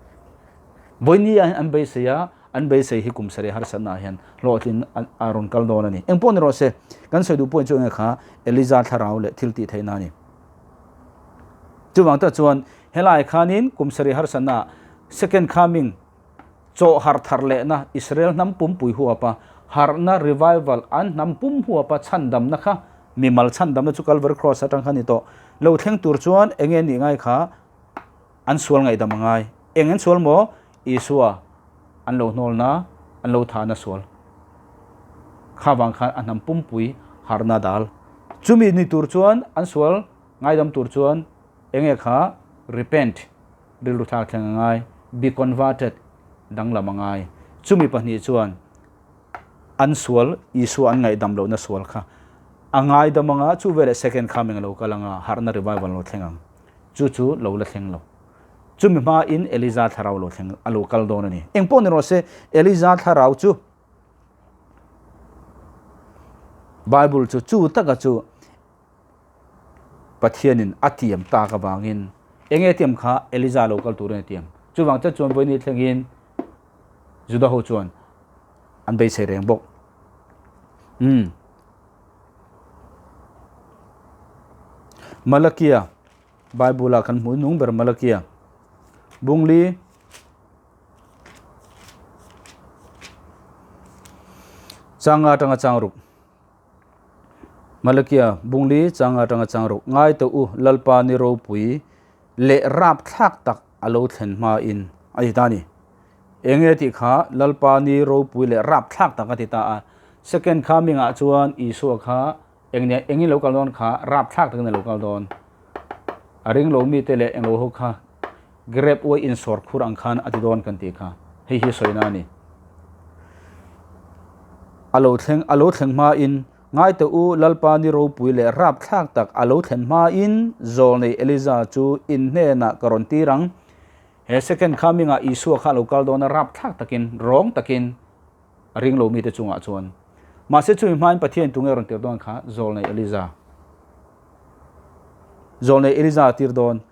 Vawiini ah hian an beisei a, an beisei hi kum sarih harsatna ah hian hlawhtlin a rawn kal dawn a ni. Engpawh ni rawh se kan sawi duh pawhin chu enge kha Eliza thlarau leh thil tih theihna a ni. Chuvang tak chuan helai khanin kum sarih harsatna second coming chaw harh thar lehna Israel hnam pumpui huapa harhna revival an hnam pum huapa chhandamna kha mimal chhandamna chu Calvary Cross atang kha ni tawh lo thleng tur chuan enge nih ngai kha an sual ngaihdam a ngai. Eng an sual maw? Isua an lo hnawlna an lo thahna sual kha vang khan a hnam pumpui harhna dal. Chumi ni tur chuan an sual ngaidam tur chuan enge kha repent rilru thlak thleng a ngai, be converted danglam a ngai. Chumi pahnih chuan an sual Isua an ngaihdam lohna sual kha a ngaidam anga chu veleh second coming a lo kal anga harhna revival a lo thleng ang. Chu chu lo la thleng lo. Chumi hmain Eliza thlarau lo thleng a lo kal dawn a ni. Engpawh ni rawh se, Eliza thlarau chu Bible chu chu taka chu Pathianin a tiam tak avangin enge tiam kha Eliza lo kal turin a tiam. Chuvang chat chuan vawiini thlengin Juda ho chuan an beisei reng bawk. Umm. Malakia Bible-a kan hmuh nung ber Malakia Bungli Changa atanga chang ruk Malakia Bungli changa atanga chang ruk ngai tawh u Lalpa ni ropui leh rap thlak tak a lo thlen hma in a ti ta ni enge tih kha Lalpa ni ropui leh rap thlak tak a ti ta a second coming ah chuan Isua kha Eng engin lo kal dawn kha rapthlak takin a lo kal dawn. A ring lo mite leh englo ho kha grape uai insawr khur ang khan a ti dawn kan tih kha. Hei hi sawina a ni. A lo thleng a lo thleng hmain ngai teh u Lalpa ni ropui leh rapthlak tak a lo thlen hmain zawlnei Eliza chu in hnenah ka rawn tir ang. He second coming ah Isua kha a lo kal dawn a rapthlak takin rawng takin a ring lo mite chungah chuan. Mahse chumi hmain Pathian tunge rawn tir dawn kha Zawlnei Eliza. Zawlnei Eliza a tir dawn.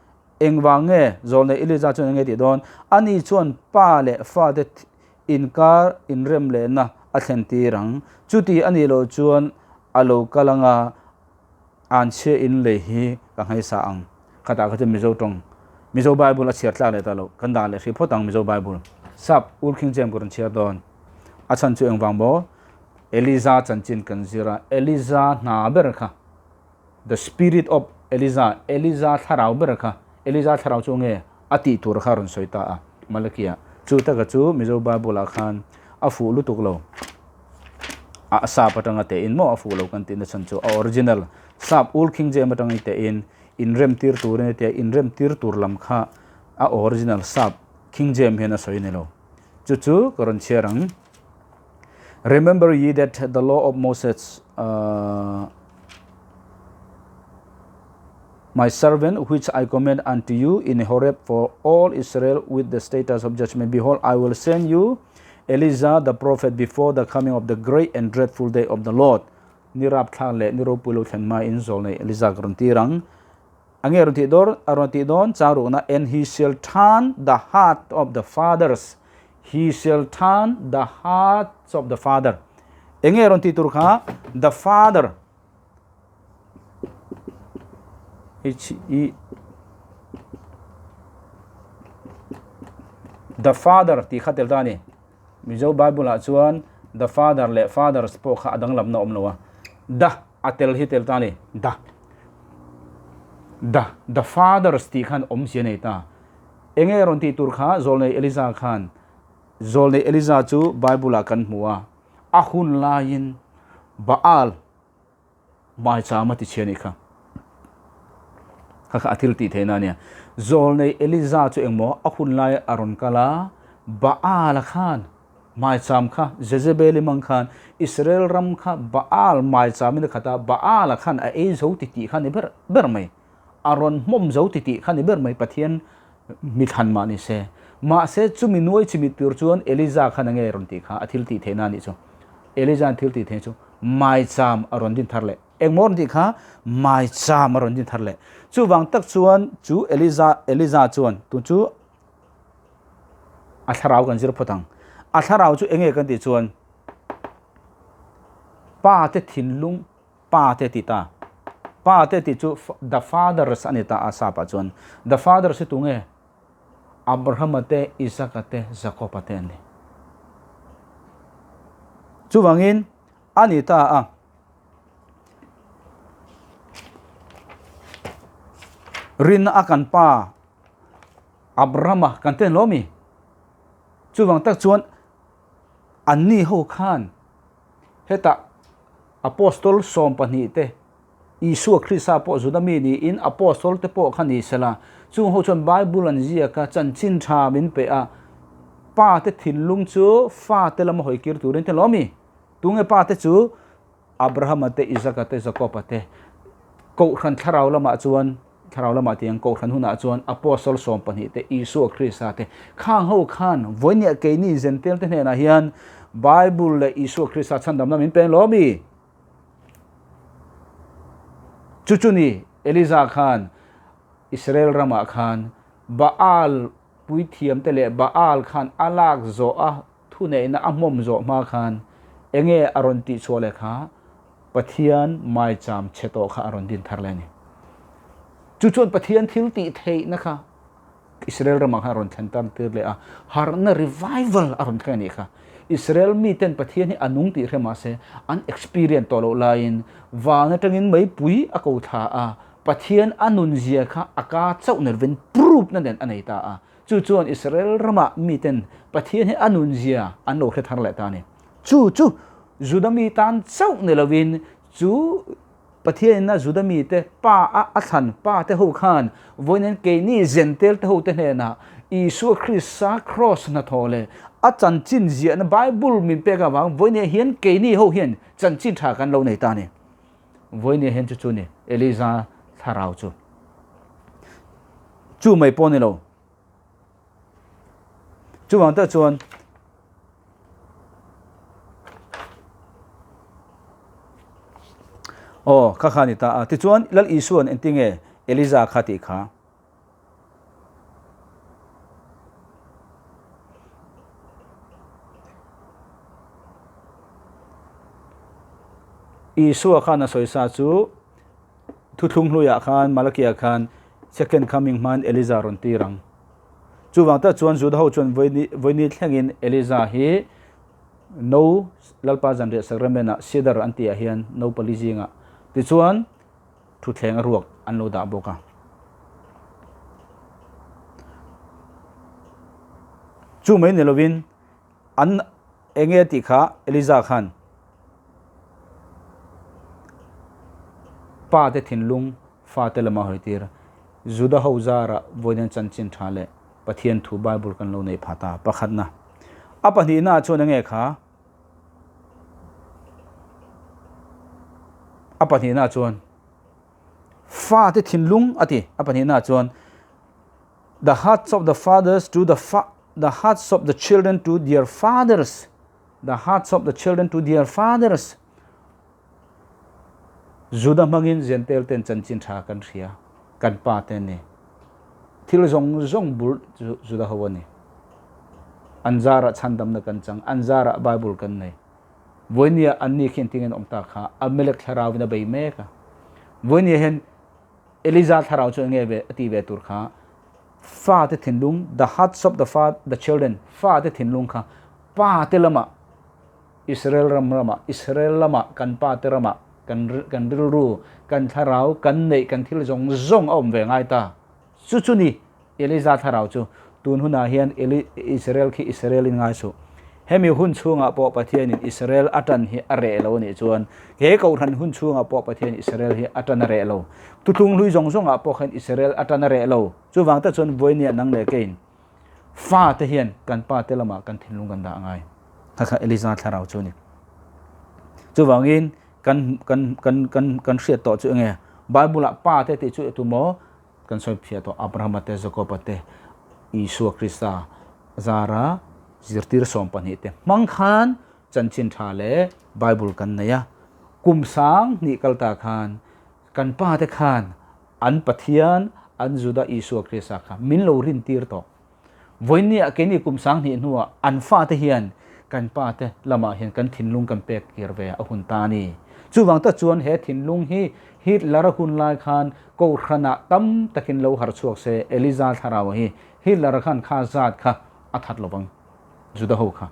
Engvang nge Zawlnei Eliza chuan enge tih dawn? Ani chuan pa leh fate inkar inrem lehna a thlen tir ang. Chuti a nih loh chuan a lo kal anga Anchhia in lei hi ka nghaisa ang. Khatah kha chuan Mizo tawng, Mizo Bible a chhiar tlak leh ta lo. Kan dah leh hrih phawt ang Mizo Bible. Sap Ur King James ka rawn chhiar dawn. A chhan chu engvang maw? Eliza chanchin kan zir a, Eliza hna ber kha, the spirit of Eliza, Eliza thlarau ber kha, Eliza thlarau chu nge a tih tur kha a rawn sawi ta a, Malakia. Chu taka chu Mizo Bible ah khan a fuh lutuk lo. A sap atanga teh in maw a fuh lo kan tihna chhan chu a original sap Old King James atanga teh in inrem tir turin a tia inrem tir tur lam kha a original sap King James hian a sawi ni lo. Chu chu ka rawn chhiar ang. Remember ye that the law of Moses uh, my servant which I command unto you in Horeb for all Israel with the status of judgment behold I will send you Elijah the prophet before the coming of the great and dreadful day of the Lord. Ni rapthlak leh ni ropui lo thlen hma in zawlnei Elijah ka rawn tir ang. A nge rawn tih dawr a rawn tih dawn chang rukna and he shall turn the heart of the fathers. He shall turn the hearts of the father. Enge rawn tih tur kha? The father. H E The father tih kha tel ta a ni. Mizo Bible ah chuan the father leh fathers pawh kha a danglamna awm lo a. The a tel hi tel ta a ni. The. The the fathers tih khan awmzia nei ta. Enge rawn tih tur kha Zawlnei Eliza khan Zawlnei Eliza chu Bible ah kan hmu a, a hun laiin Baal maicham a ti chhia a nih kha. Kha kha a thil tih theihna a nia. Zawlnei Eliza chu engmaw a hun lai a rawn kal a, Baal a khan maicham kha Jezebel-i mang khan Israel ram kha Baal maichamin a khat a, Baal a khan a ei zo ti tih kha a ni ber ber mai. A rawn hmawm zo ti tih kha ni ber mai Pathian mi thlan mah ni se. Mahse chumi nuai chimit tur chuan Eliza khan a nge rawn tih kha a thil tih theihna a nih chu. Eliza'n thil tih theih chu maicham a rawn din thar leh. Engmaw rawn tih kha maicham a rawn din thar leh. Chuvang tak chuan chu Eliza Eliza chuan tun chu a thlarau kan zir phawt ang. A thlarau chu enge kan tih chuan pa te thinlung Pa te ti ta. Pa te tih chu the fathers a ni ta a sap ah chuan. The fathers hi tunge? Abrahama te, Isaka te, Jakoba te an ni. Chuvangin a ni ta a. Rinna a kan pa Abrahama kan ten lo mi? Chuvang tak chuan anni ho khan Hetah Apostol 12 te, Isua Krista pawh Juda mi niin Apostol te pawh kha ni sela, chung ho chuan Bible an ziak a, chanchin tha min pe a, Pa te thinlung chu fa te lama hawi kir turin te lawm i? Tunge pa te chu? Abrahama te, Isaka te, Jakoba te. Kohhran thlarau lamah chuan Thlarau lamah tiang Kohhran hunah chuan Apostle 12 te, Isua Krista te, khang ho khan vawinia keini Zentel te hnenah hian Bible leh Isua Krista chhandamna min peng lo mi? Chu chu ni Eliza khan Israel ramah khan Baal puithiam te leh Baal khan a lak zawh a Thuneihna a hmawm zawh hma khan enge a rawn tihchhuah leh kha Pathian maicham chhe tawh kha a rawn din thar leh a ni. Chu chuan Pathian thil tih theihna kha Israel ramah khan a rawn thlen tan tir leh a, harhna revival a rawn thleng a nih kha. Israel miten Pathian hi a nung tih hre mah se an experience tawh loh laiin van atangin meipui a ko thla a, Pathian a nunzia kha a ka chauh nervin proof na nen a nei ta a. Chu chuan Israel ramah miten Pathian hi a nunzia an lo hre thar leh ta a ni. Chu chu Juda mi tan chauh ni lovin chu Pathianin a Juda mite pa a a thlan pa te ho khan vawiin keini Zentel te ho te hnenah Isua Krista kraws hnathawh leh a chanchin ziahna Bible min pek avang vawiin hian keini ho hian chanchin tha kan lo nei ta a ni. Vawiin hian chu chu ni Eliza thlarau chu. Chu mai pawh ni lo. Chuvang tak chuan Aw kha kha ni ta a. Tichuan Lal Isuan engtinge Eliza kha tih kha. Isua khan a sawisa chu thuthlung hluiah khan Malakia khan second coming hmain Eliza rawn tir ang. Chuvang tak chuan Juda ho chuan vawiini thlengin Eliza hi no Lalpa zanriah sacrament ah Seder an tih ah hian no pali zingah tichuan thutthleng a ruak an lo dah bawk a. Chu mai ni lovin an enge tih kha Eliza khan pa te thinlung fa te lama hawi tir Juda ho zara vawiin chanchin tha leh Pathian thu Bible kan lo nei pha ta pakhatna. A pahnihna chuan enge kha A pahnihna chuan fate thinlung a ti. A pahnihna chuan the hearts of the fathers to the fa the hearts of the children to their fathers the hearts of the children to their fathers Juda hmangin Gentile ten chanchin tha kan hria kan pa te ni thil zawng zawng bul chu Juda ho a ni. An zarah chhandamna kan chang, an zarah Bible kan nei. Vawinia anni khi engtin an awm ta kha Amalek thlarauin a bei mek a. Vawinia hian Eliza thlarau chu enge ve a ti ve tur kha fate thinlung, the hearts of the fa the children, fate thinlung kha pa te lamah Israel ram ramah, Israel lamah kan pa te ramah kan kan rilru, kan thlarau, kan neih, kan thil zawng zawng a awm ve ngai ta. Chu chu ni Eliza thlarau chu tun hunah hian Eli Israel khi Israel in ngai suh. Hemi hun chhungah pawh Pathianin Israel a tan hi a reh lo anih chuan he kohhran hun chhungah pawh Pathian Israel hi a tan a reh lo. Thutlung hlui zawng zawngah pawh khan Israel a tan a reh lo. Chuvang te chuan vawinia nang leh keiin fa te hian kan pa te lamah kan thinlung kan dah ngai. Kha kha Eliza thlarau chu a ni. Chuvangin kan kan kan kan kan hriat tawh chu enge Bible ah pa te tih chu tumaw Kan sawi phiah tawh Abrahama te, Jakoba te, Isua Krista zara zirtir 12 te hmang khan chanchin tha leh Bible kan nei a. Kum sang hnih kal ta khan kan pa te khan an Pathian, an Juda Isua Krista kha min lo rin tir tawh. Vawinia keini kum sang hnih hnuah an fate hian kan pa te lamah hian kan thinlung kan pek kir ve a hun ta a ni. Chuvang tak chuan he thinlung hi Hitler a hun lai khan Kohhranah tam takin lo harh chhuak se Eliza thlarau hi Hitler khan kha zat kha a that lovang Juda ho kha.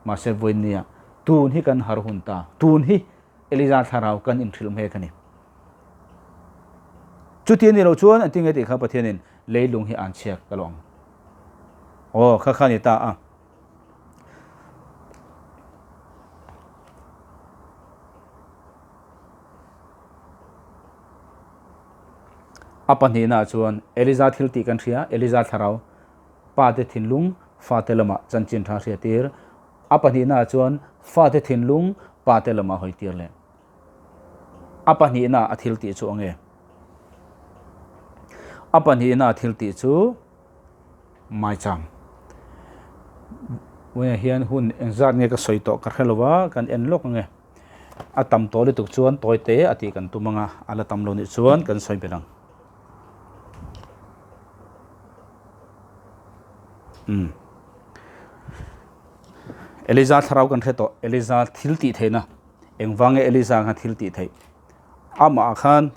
Mahse vawinia tun hi kan harh hun ta. Tun hi Eliza thlarau kan inhrilh mek a ni. Chuti a nih loh chuan an ti nge tih kha Pathianin leilung hi an chhiak ka lo ang. Aw, kha kha ni ta a. A pahnihna chuan Eliza thil tih kan hria, Eliza thlarau, pate thinlung, fate lamah chanchin tha hriatir. A pahnihna chuan fate thinlung, pate lamah hawi tir leh. A pahnihna a thil tih chu ange? A pahnihna a thil tih chu maicham. Vawiinah hian hun engzat nge ka sawi tawh ka hre lo a, kan en lawk ange. A tam tawh lutuk chuan tawi te a tih kan tum anga, a la tam lo nih chuan kan sawi belh ang. Umm. Eliza thlarau kan hre tawh, Eliza thil tih theihna. Engvang nge Eliza khan thil tih theih? Amah khan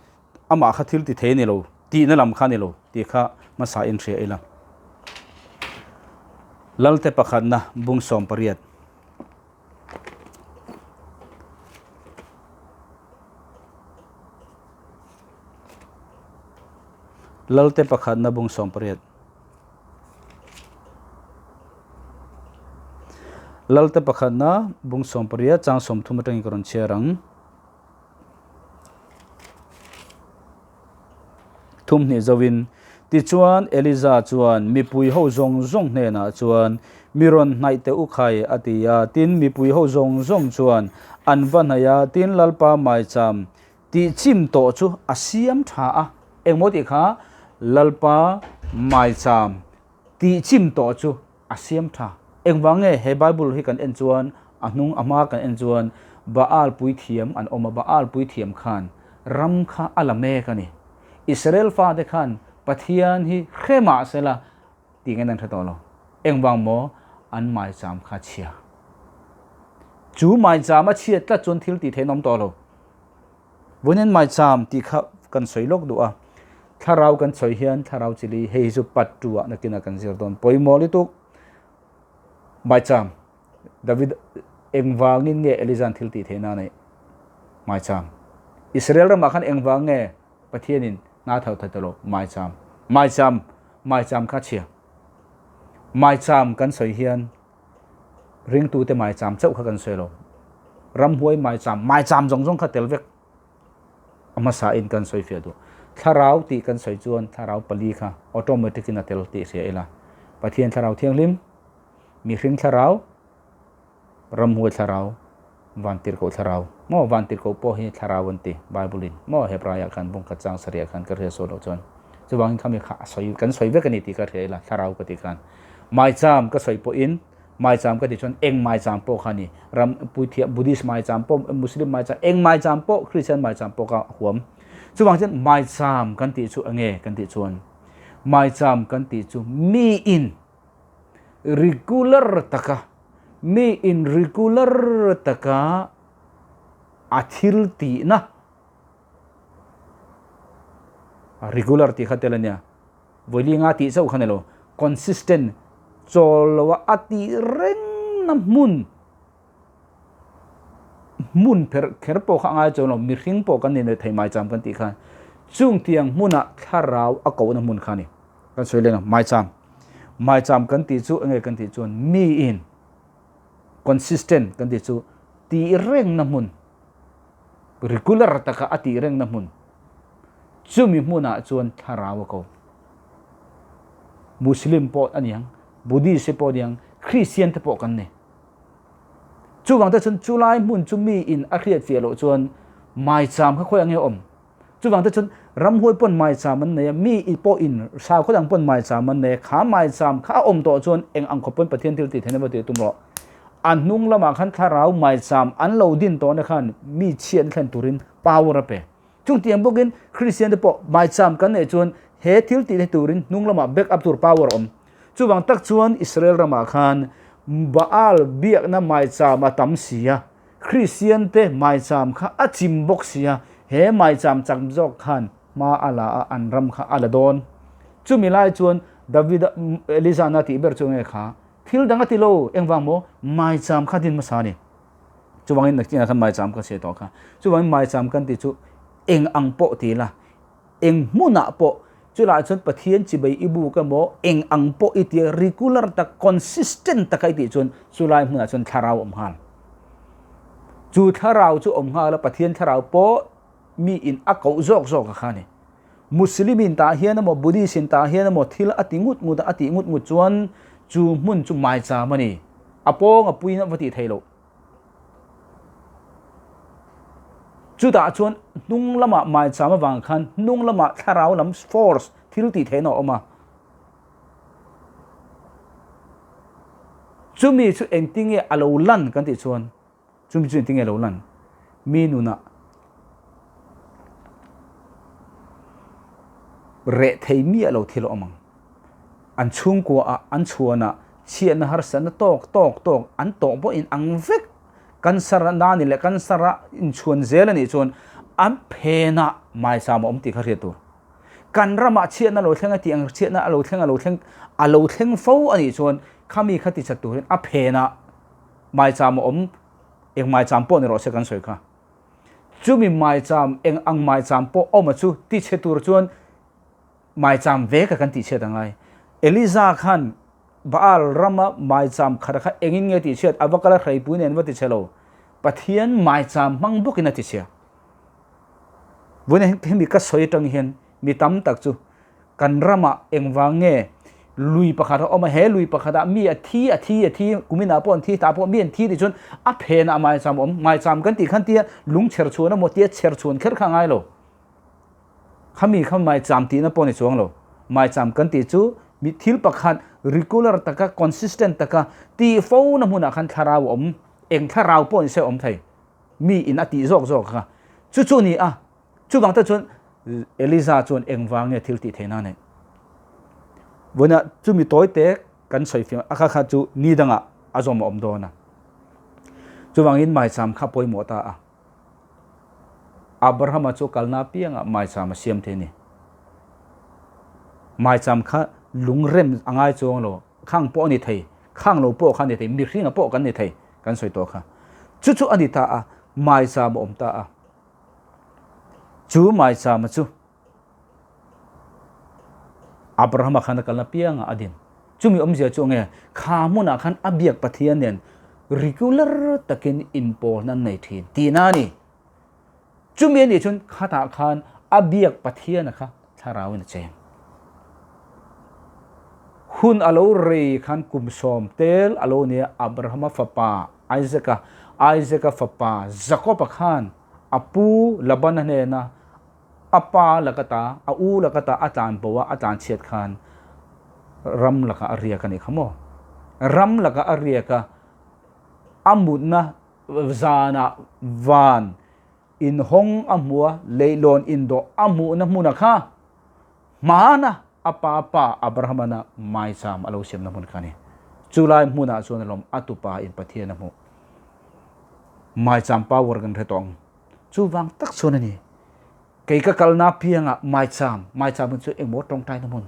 amah kha thil ti thei a ni lo, tihna lam kha a ni lo tih kha hmasa in hria ila. Lalte pakhatna bung 18. Lalte pakhatna bung 18. Lalte pakhatna bung 18 chang 30 atangin ka rawn chhiar ang. Thum hnih zoin, Tichuan Eliza chuan mipui ho zawng zawng hnenah chuan, Mi rawn hnaih teh u khai, a ti a. Tin, mipui ho zawng zawng chuan an va hnaih a, tin Lalpa maicham tih chim tawh chu a siam tha a. Engmaw tih kha Lalpa maicham tih chim tawh chu a siam tha. Engvang nge he Bible hi kan en chuan a hnung a hma kan en chuan Baal puithiam an awm a, Baal puithiam khan ram kha a la mek a ni. Israel fate khan Pathian hi hre mah sela tih ngen an hre tawh lo. Engvang maw an maicham kha chhia. Chu maicham a chhiat tlat chuan thil tih theih an awm tawh lo. Vawiin maicham tih kha kan sawi lawk duh a, thlarau kan sawi hian thlarau chili hei hi chu part two ah nakinah kan zir dawn pawimawh lutuk. Maicham, David engvangin nge Eliza'n thil tih theihna a neih? Maicham, Israel ramah khan engvang nge Pathianin hna tho thei ta lo? Maicham, maicham, maicham kha chhia. Maicham kan sawi hian Ringtute maicham chauh kha kan sawi lo. Ramhuai maicham, maicham zawng zawng kha tel vek a hmasa in kan sawi fiah duh. Thlarau tih kan sawi chuan thlarau pali kha automatic in a tel tih hria ila. Pathian thlarau thianghlim, mihring thlarau, ramhuai thlarau, vantirhkoh thlarau. Maw vantirhkoh pawh hi thlarau an ti Bible in. Maw Hebraiah khan bungkhat chang sarih ah khan ka hria sawi loh chuan. Chuvangin khami kha a sawi kan sawi vek a ni tih ka hria ila thlarau ka tih khan. Maicham ka sawi pawhin maicham ka tih chuan eng maicham pawh kha a ni. Ram puithiam Buddhist maicham pawh Muslim maicham eng maicham pawh Christian maicham pawh kha a huam. Chuvang chuan maicham kan tih chu enge kan tih chuan maicham kan tih chu miin. Regular taka mi in regular taka a thil tihna regular tih kha tel a nia vawi nga tih chauh kha ni lo consistent chawl lo a a tih reng na hmun hmun pherh kher pawh kha a ngai chuang lo mihring pawh kan ni thei maicham kan tih khan chung tiang hmunah thlarau a kohna hmun kha a ni kan sawi leng a maicham maicham kan tih chu enge kan tih chuan miin consistent kan tih chu tih rengna hmun regular taka a tih rengna hmun chumi hmunah chuan thlarau a ko Muslim pawh a ni ang Buddhist te pawh a ni ang Christian te pawh kan ni chuvang te chuan chulai hmun chu mi in a hriat fiah loh chuan maicham kha khawi ang nge awm Chuvang te chuan ramhuai pawn maicham an nei a, mi i pawhin sakhaw dang pawn maicham an nei a, kha maicham kha a awm tawh chuan eng ang khawp pawn Pathian thil tih theihna va tih tum rawh. A hnung lamah khan thlarau maicham an lo din tawhna khan mi chhiatna thlen turin power a pe. Chungtiang bawkin Kristian te pawh maicham kan neih chuan he thil tih theih turin hnung lamah back up tur power a awm. Chuvang tak chuan Israel ramah khan Baal biakna maicham a tam si a, Kristian te maicham kha a chim bawk sia, he maicham chak zawk khan hma a la a, an ram kha a la dawn. Chumi lai chuan Davida, Elizana tih ber chu nge kha? Thil dang a ti lo, engvang maw? Maicham kha din hmasa a ni. Chuvangin nakchinah khan maicham ka chhe tawh kha. Chuvangin maicham kan tih chu eng ang pawh ti la, eng hmunah pawh chulai chuan Pathian chibai i buk emaw eng ang pawh i tia regular tak consistent taka i tih chuan chulai hmunah chuan thlarau awm nghal. Chu thlarau chu awm nghal a Pathian thlarau pawh mi in a koh zawk zawk a kha ni. Muslim in tah hian emaw Buddhist in tah hian emaw thil a ti ngut ngut a a tih ngut ngut chuan chu hmun chu maicham a ni. A pawng a puiin a va tih theih loh. Chutah chuan hnung lamah maicham avang khan hnung lamah thlarau lam force thil tih theihna a awm a. Chumi chu engtinge a lo lan kan tih chuan chumi chu engtinge a lo lan mi nunah reh thei miah lo thil a awm ang. An chhungkuaah an chhuanah chhiatna harsatna tawk tawk tawk an tawh pawhin ang vek cancer a na ni leh cancer a inchhuan zel a nih chuan an phenah maicham a awm tih kha hriat tur. Kan ramah chhiatna lo thleng a tih ang chhiatna a lo thleng a lo thleng a lo thleng fo a nih chuan khami kha ti chat turin a phenah maicham a awm eng maicham pawh ni rawh se kan sawi kha. Chumi maicham eng ang maicham pawh awm a chu ti chhe tur chuan maicham ve ka kan tihchhiat a ngai. Eliza khan Baal rama maicham khat kha engin nge tihchhiat a va kal a hreipui nen va tichhe lo. Pathian maicham hmang bawkin a tichhia. Vawiin hemi ka sawi atang hian mi tam tak chu kan ramah engvang nge lui pakhat a awm a, he lui pakhatah mi a thi a thi a thi kuminah pawh an thi tah pawh mi an thi tih chuan a phenah maicham a awm. Maicham kan tih khan tia lung chher chhuan emaw tia chher chhuan kher kha a ngai lo. Khami kha maicham tihna pawh ni chuang lo. Maicham kan tih chu mi thil pakhat regular taka consistent taka tih fo na hmunah khan thlarau a awm. Eng thlarau pawh ni se awm thei. Mi in a tih zawk zawk kha. Chu chu ni a. Chuvang te chuan Eliza chuan engvang nge thil tih theihna a neih. Vawiinah chumi tawi te kan sawi fiah a kha kha chu ni dangah a zawm a awm dawn a. Chuvangin maicham kha pawimawh ta a. Abrahama chu kalna apiangah maicham a siam thei a ni. Maicham kha lungrem a ngai chuang lo, khang pawh a ni thei, khang lo pawh kha a ni thei, mihringa pawh kan ni thei kan sawi tawh kha. Chu chu a ni ta a, maicham a awm ta a. Chu maichama chu Abrahama khan a kalna piangah a din. Chumi awmzia chu nge kha hmunah khan a biak Pathian nen regular takin inpawlna an nei thin tihna a ni. Chumi a nih chuan khatah khan a biak Pathiana kha thlarauin a cheng. Hun a lo rei khan kum sawm tel a lo nia Abrahama fapa Isaac-a, Isaac-a fapa Jacob-a khan a pu Labana hnena A pa laka ta, a u laka ta a tlan bo a, a tlan chhiat khan ram lakah a riak a nih kha maw? Ram lakah a riak a, a mutna zanah van inhawng a hmu a, leihlawn indawh a hmuhna hmuna kha hmana a pa pa Abrahamana maicham a lo siamna hmun kha a ni. Chulai hmunah chuan alawm a tupa in Pathian a hmuh. Maicham power kan hre tawh ang. Chuvang tak chuan a ni. Kei ka kalna piangah maicham, maicham chu engmaw tawngtaina hmun.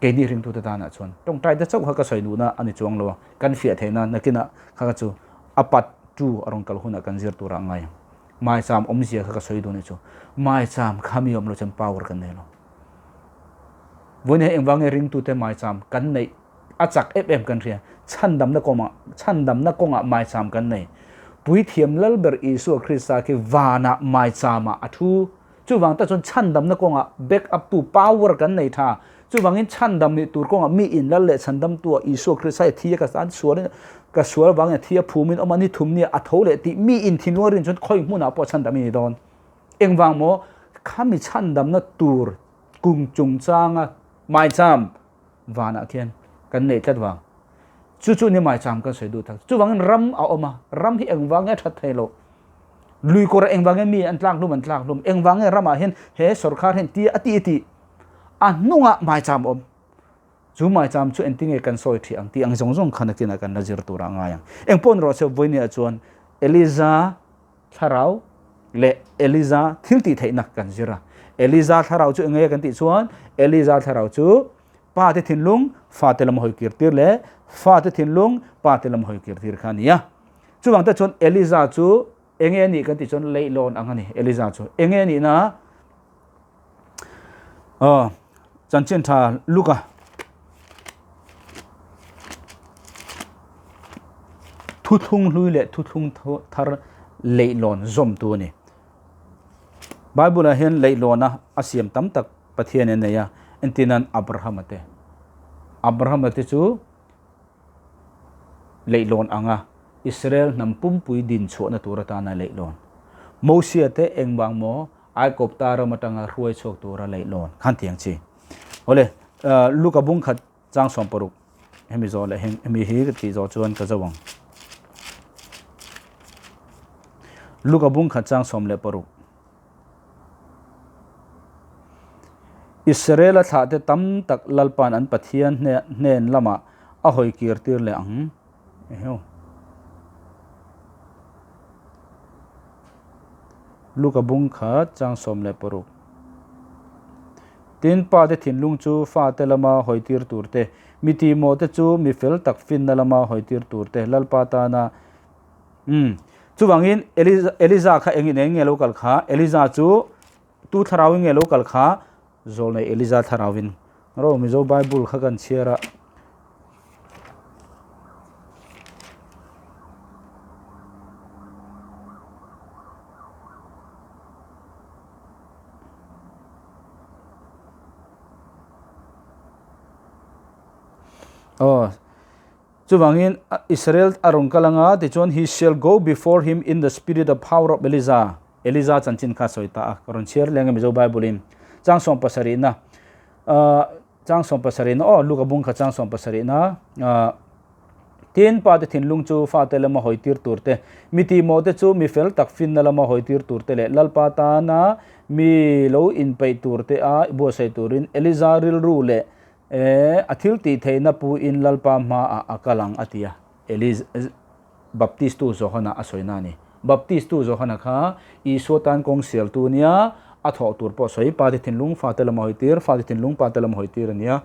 Keini ringtute tanah chuan tawngtaina chauh kha ka sawi duhna a ni chuang lo a, kan fiah theihna nakinah kha kha chu a pat tu a rawn kal hunah kan zir turah a ngai ang. Maicham awmzia kha ka sawi duh a nih chu. Maicham kha mi awm lo chuan power kan nei lo. Vawiin hian engvang nge ringtute maicham kan neih a chak em em kan hria. Chhandamna kawngah, chhandamna kawngah maicham kan nei. Puithiam Lalber Isua Krista khi vanah maichamah a thu. Chuvang tak chuan chhandamna kawngah back up tu power kan nei tha. Chuvangin chhandam nih tur kawngah mi in lal leh chhandamtu ah Isua Krista hi thi a ka tan sualin ka sual avangin a thi a phumin awm a ni thum nia a tho leh tih mi in thinlung a rin chuan khawi hmunah pawh chhandam i ni dawn. Engvang maw? Khami chhandamna tur kum chungchanga maicham vanah khian kan neih tlat vang. Chu chu ni maicham kan sawi duh tak. Chuvangin ram a awm a, ram hi engvang nge a that thei loh? Lui kawrah engvang nge mi an tlak hlum an tlak hlum? Engvang nge ramah hian he sorkar hian ti a ti a tih? A hnungah maicham a awm. Chu maicham chu engtin nge kan sawi thih ang tih ang zawng zawng kha nakinah kan la zir turah a ngai ang. Engpawh ni rawh se vawinia chuan Eliza thlarau leh Eliza thil tih theihna kan zir a. Eliza thlarau chu enge kan tih chuan Eliza thlarau chu pa te thinlung fa te lam hawi kir tir leh fa te thinlung pa te lam hawi kir tir kha a ni a. Chuvang te chuan Eliza chu enge a nih kan tih chuan leihlawn ang a ni. Eliza chu enge a nihna Aw, chanchin tha Luka. Thuthlung hlui leh thuthlung thar leihlawn zawmtu a ni. Bible-ah hian leihlawna a siam tam tak Pathian a nei a, entirnan Abrahama te. Abrahama te chu leihlawn anga Israel hnam pumpui din chhuahna tur atana leihlawn. Mosia te engvang maw Aikawpta ram atanga hruai chhuak tura leihlawn khan tiang chi. Awle, Luka bung khat chang 60 hemi zawh leh hemi hi ka tih zawh chuan ka zo ang. Luka bung khat chang 16. Israel-a thlahte tam tak Lalpa'n an Pathian hnen lamah a hawi kir tir leh ang. Eheu. Luka bung khat chang 16. Tin, pate thinlung chu fate lama hawi tir tur te, mi tihmawhte chu mi fel tak finna lama hawi tir tur te, Lalpa tana Umm. Chuvangin Eliza kha engin eng nge lo kal kha? Eliza chu tu thlarauin nge lo kal kha? Zawlnei Eliza thlarauin. Ro Mizo Bible kha kan chhiar a. Aw. Chuvangin, Israel a rawn kal anga, tichuan, He shall go before him in the spirit of power of Elijah. Elijah chanchin kha sawi ta a, ka rawn chhiar leng a Mizo Bible-in. Chang 17-na, chang 17-na, aw, Luka bung kha chang 17-na, Tin, pate thinlung chu fate lama hawi tir tur te, mi tihmawh te chu mi fel tak finna lama hawi tir tur te leh Lalpa tana mi lo inpeih tur te a buatsaih turin Elijah rilru leh E, a thil tih theihna puin Lalpa hmaah a kal ang, a ti a. Eliz, Baptistu Johana a sawina a ni. Baptistu Johana kha Isua tan kawng sialtu a nia, a thawh tur pawh sawi, Pate thinlung fate lam a hawi tir, fate thinlung pate lam a hawi tir a nia.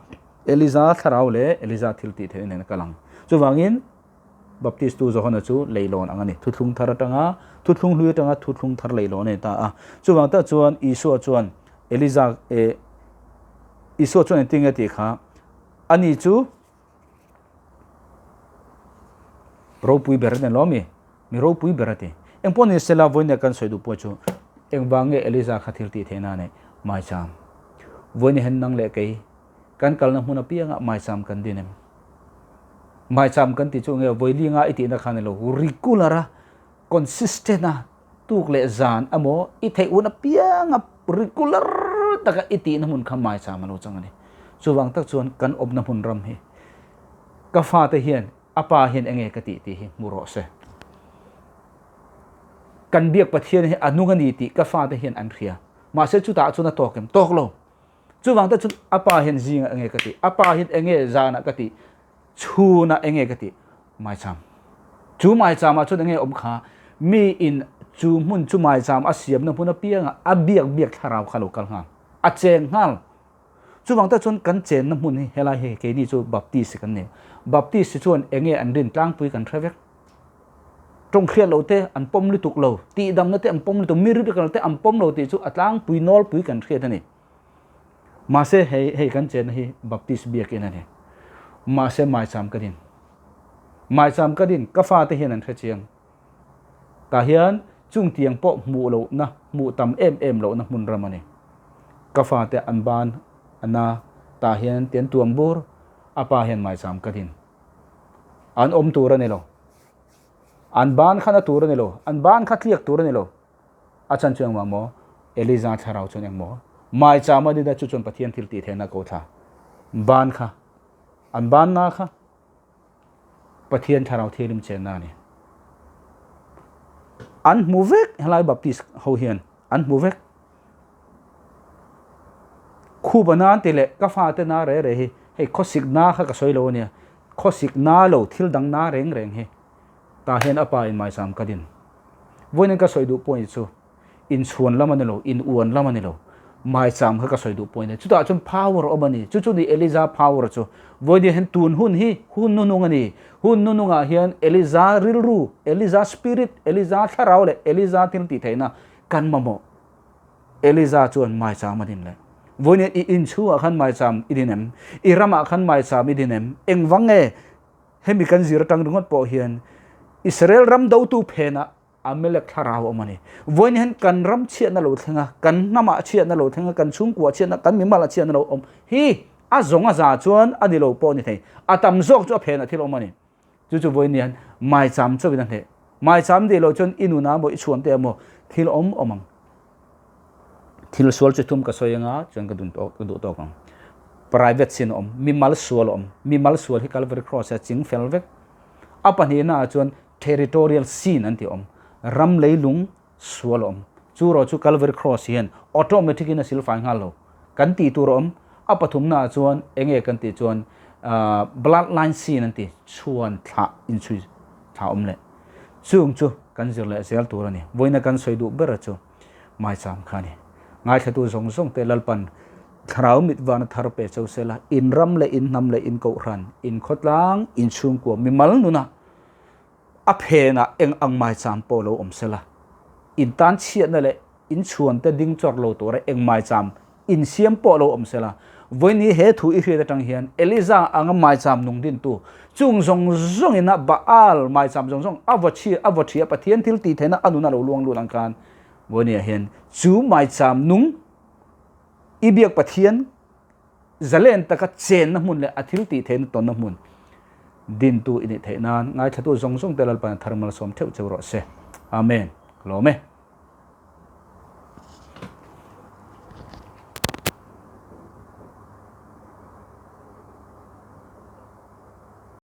Eliza thlarau leh Eliza thil tih theihna nen a kal ang. Chuvangin, Baptistu Johana chu leihlawn ang a ni. Thuthlung thar atanga, thuthlung hlui atanga thuthlung thar leihlawn a ni ta a. Chuvang tak chuan Isua chuan Eliza, eh, Isua chuan engtin nge tih kha? Ani chu ropui ber a ni lo mi? Mi ropui ber a ti. Engpawh ni sela vawiin kan sawi duh pawh chu engvang nge Eliza kha thil tih theihna a neih? Maicham. Vawiin hian nang leh kei kan kalna hmun apiangah maicham kan din em? Maicham kan tih chu nge vawi linga i tihna kha ni lo, regular a, consistent a, tuk leh zan emaw i theih hun apianga regular taka i tihna hmun kha maicham a lo chang a ni. Chuvang tak chuan kan awmna hmun ram hi ka fate hian a pa hian enge ka tih tih hi hmu rawh se. Kan biak Pathian hi a nung a ni tih ka fate hian an hria. Mahse chutah chuan a tawk em? Tawk lo. Chuvang tak chuan a pa hian zingah enge ka tih, a pa hian enge zanah ka tih. Chhunah enge ka tih? Maicham. Chu maichamah chuan enge awm kha? Mi in chu hmun chu maicham a siamna hmun apiangah a biak biak thlarau kha a lo kal nghal. A cheng nghal. Chuvang tak chuan kan chenna hmun hi helai hi keini chu Baptist kan ni. Baptist chuan enge an rin tlangpui kan hre vek. Tawng hriat lo te an pawm lutuk lo, tihdamna te an pawm lutuk, miracle te an pawm lo tih chu a tlangpui nawlpui kan hriat a ni. Mahse hei hei kan chenna hi Baptist biakinn a ni. Mahse maicham ka din. Maicham ka din, ka fate hian an hre chiang. Tah hian chung tiang pawh hmuh lohna, hmuh tam em em lohna hmun ram a ni. Ka fate an ban a na, tah hian tian tuam bur, a pa hian maicham ka din. An awm tur a ni lo. An ban kha na tur a ni lo. An ban kha tliak tur a ni lo. A chan chu engmah maw? Eliza thlarau chuan engmaw? Maicham a nina chu chuan Pathian thil tih theihna ko thla. Ban kha. An ban na kha Pathian thlarau thianghlim chenna a ni. An hmu vek helai Baptist ho hian an hmu vek. Khuba nan ti leh ka fate na re re hi hei khawsik na kha ka sawi lo ania. Khawsik na lo thil dang na reng reng hi tah hian a pa in maicham ka din. Vawiin ka sawi duh point chu inchhuan lam a ni lo, in uan lam a ni lo. Maicham kha ka sawi duh point a ni. Chutah chuan power awm a ni. Chu chu ni Eliza power chu. Vawiin hian tun hun hi hun nunung a ni. Hun nunungah hian Eliza rilru, Eliza spirit, Eliza thlarau leh Eliza thil tih theihna kan mamawh. Eliza chuan maicham a din leh. Vawiin i inchhungah khan maicham i din em? I ramah khan maicham i din em? Engvang nge Hemi kan zir atang ringawt pawh hian Israel ram dotu phenah Amalek thlarau a awm a ni. Vawiin hian kan ram chhiatna lo thleng a, kan hnamah chhiatna lo thleng a, kan chhungkuah chhiatna, kan mimalah chhiatna lo awm hi a zawng a za chuan a ni lo pawh a ni thei. A tam zawk chu a phenah thil a awm a ni. Chu chu vawiin hian maicham chauhin a hneh. Maicham dih loh chuan i nunah emaw i chhuante emaw thil awm awm ang. Thil sual chi thum ka sawi anga chuan ka dun tawk ka duh tawk ang. Private sin a awm, mimal sual a awm. Mimal sual hi Calvary Cross a ching fel vek. A pahnihna ah chuan territorial sin an tih a awm. Ram leilung sual a awm. Chu erawh chu Calvary Cross hian automatic in a silfai nghal lo. Kan tih tur a awm. A pathumna ah chuan enge kan tih chuan bloodline sin an ti, chhuan thlah inchhui thlah awm leh. Chung chu kan zir leh zel tur a ni. Vawiina kan sawi duh ber chu Maicham kha a ni. Ngaithlatu zawng zawng te Lalpan thlarau mit vana thar pe cho sela, in ram leh in hnam leh in kohhran, in khawtlang, in chhungkua mimal nuna a phenah eng ang maicham pawh lo awm sela, in tan chhiatna leh in chhuante ding chawrh lo tura eng maicham insiam pawh lo awm sela, vawiin he thu i hriat atang hian Eliza anga maicham nung dintu chung zawng zawngin a Baal maicham zawng zawng a vaw chhi a vaw thia Pathian thil tih theihna a nun a lo luang lut ang khan vawiin ah hian chu maicham nung i biak Pathian zalen taka chenna hmun leh a thil tih theihna tawnna hmun dintu i nih theih nan ngaithlatu zawng zawng te Lalpan a thar malsawm theuh cheu rawh se. Amen. Ka lawm e.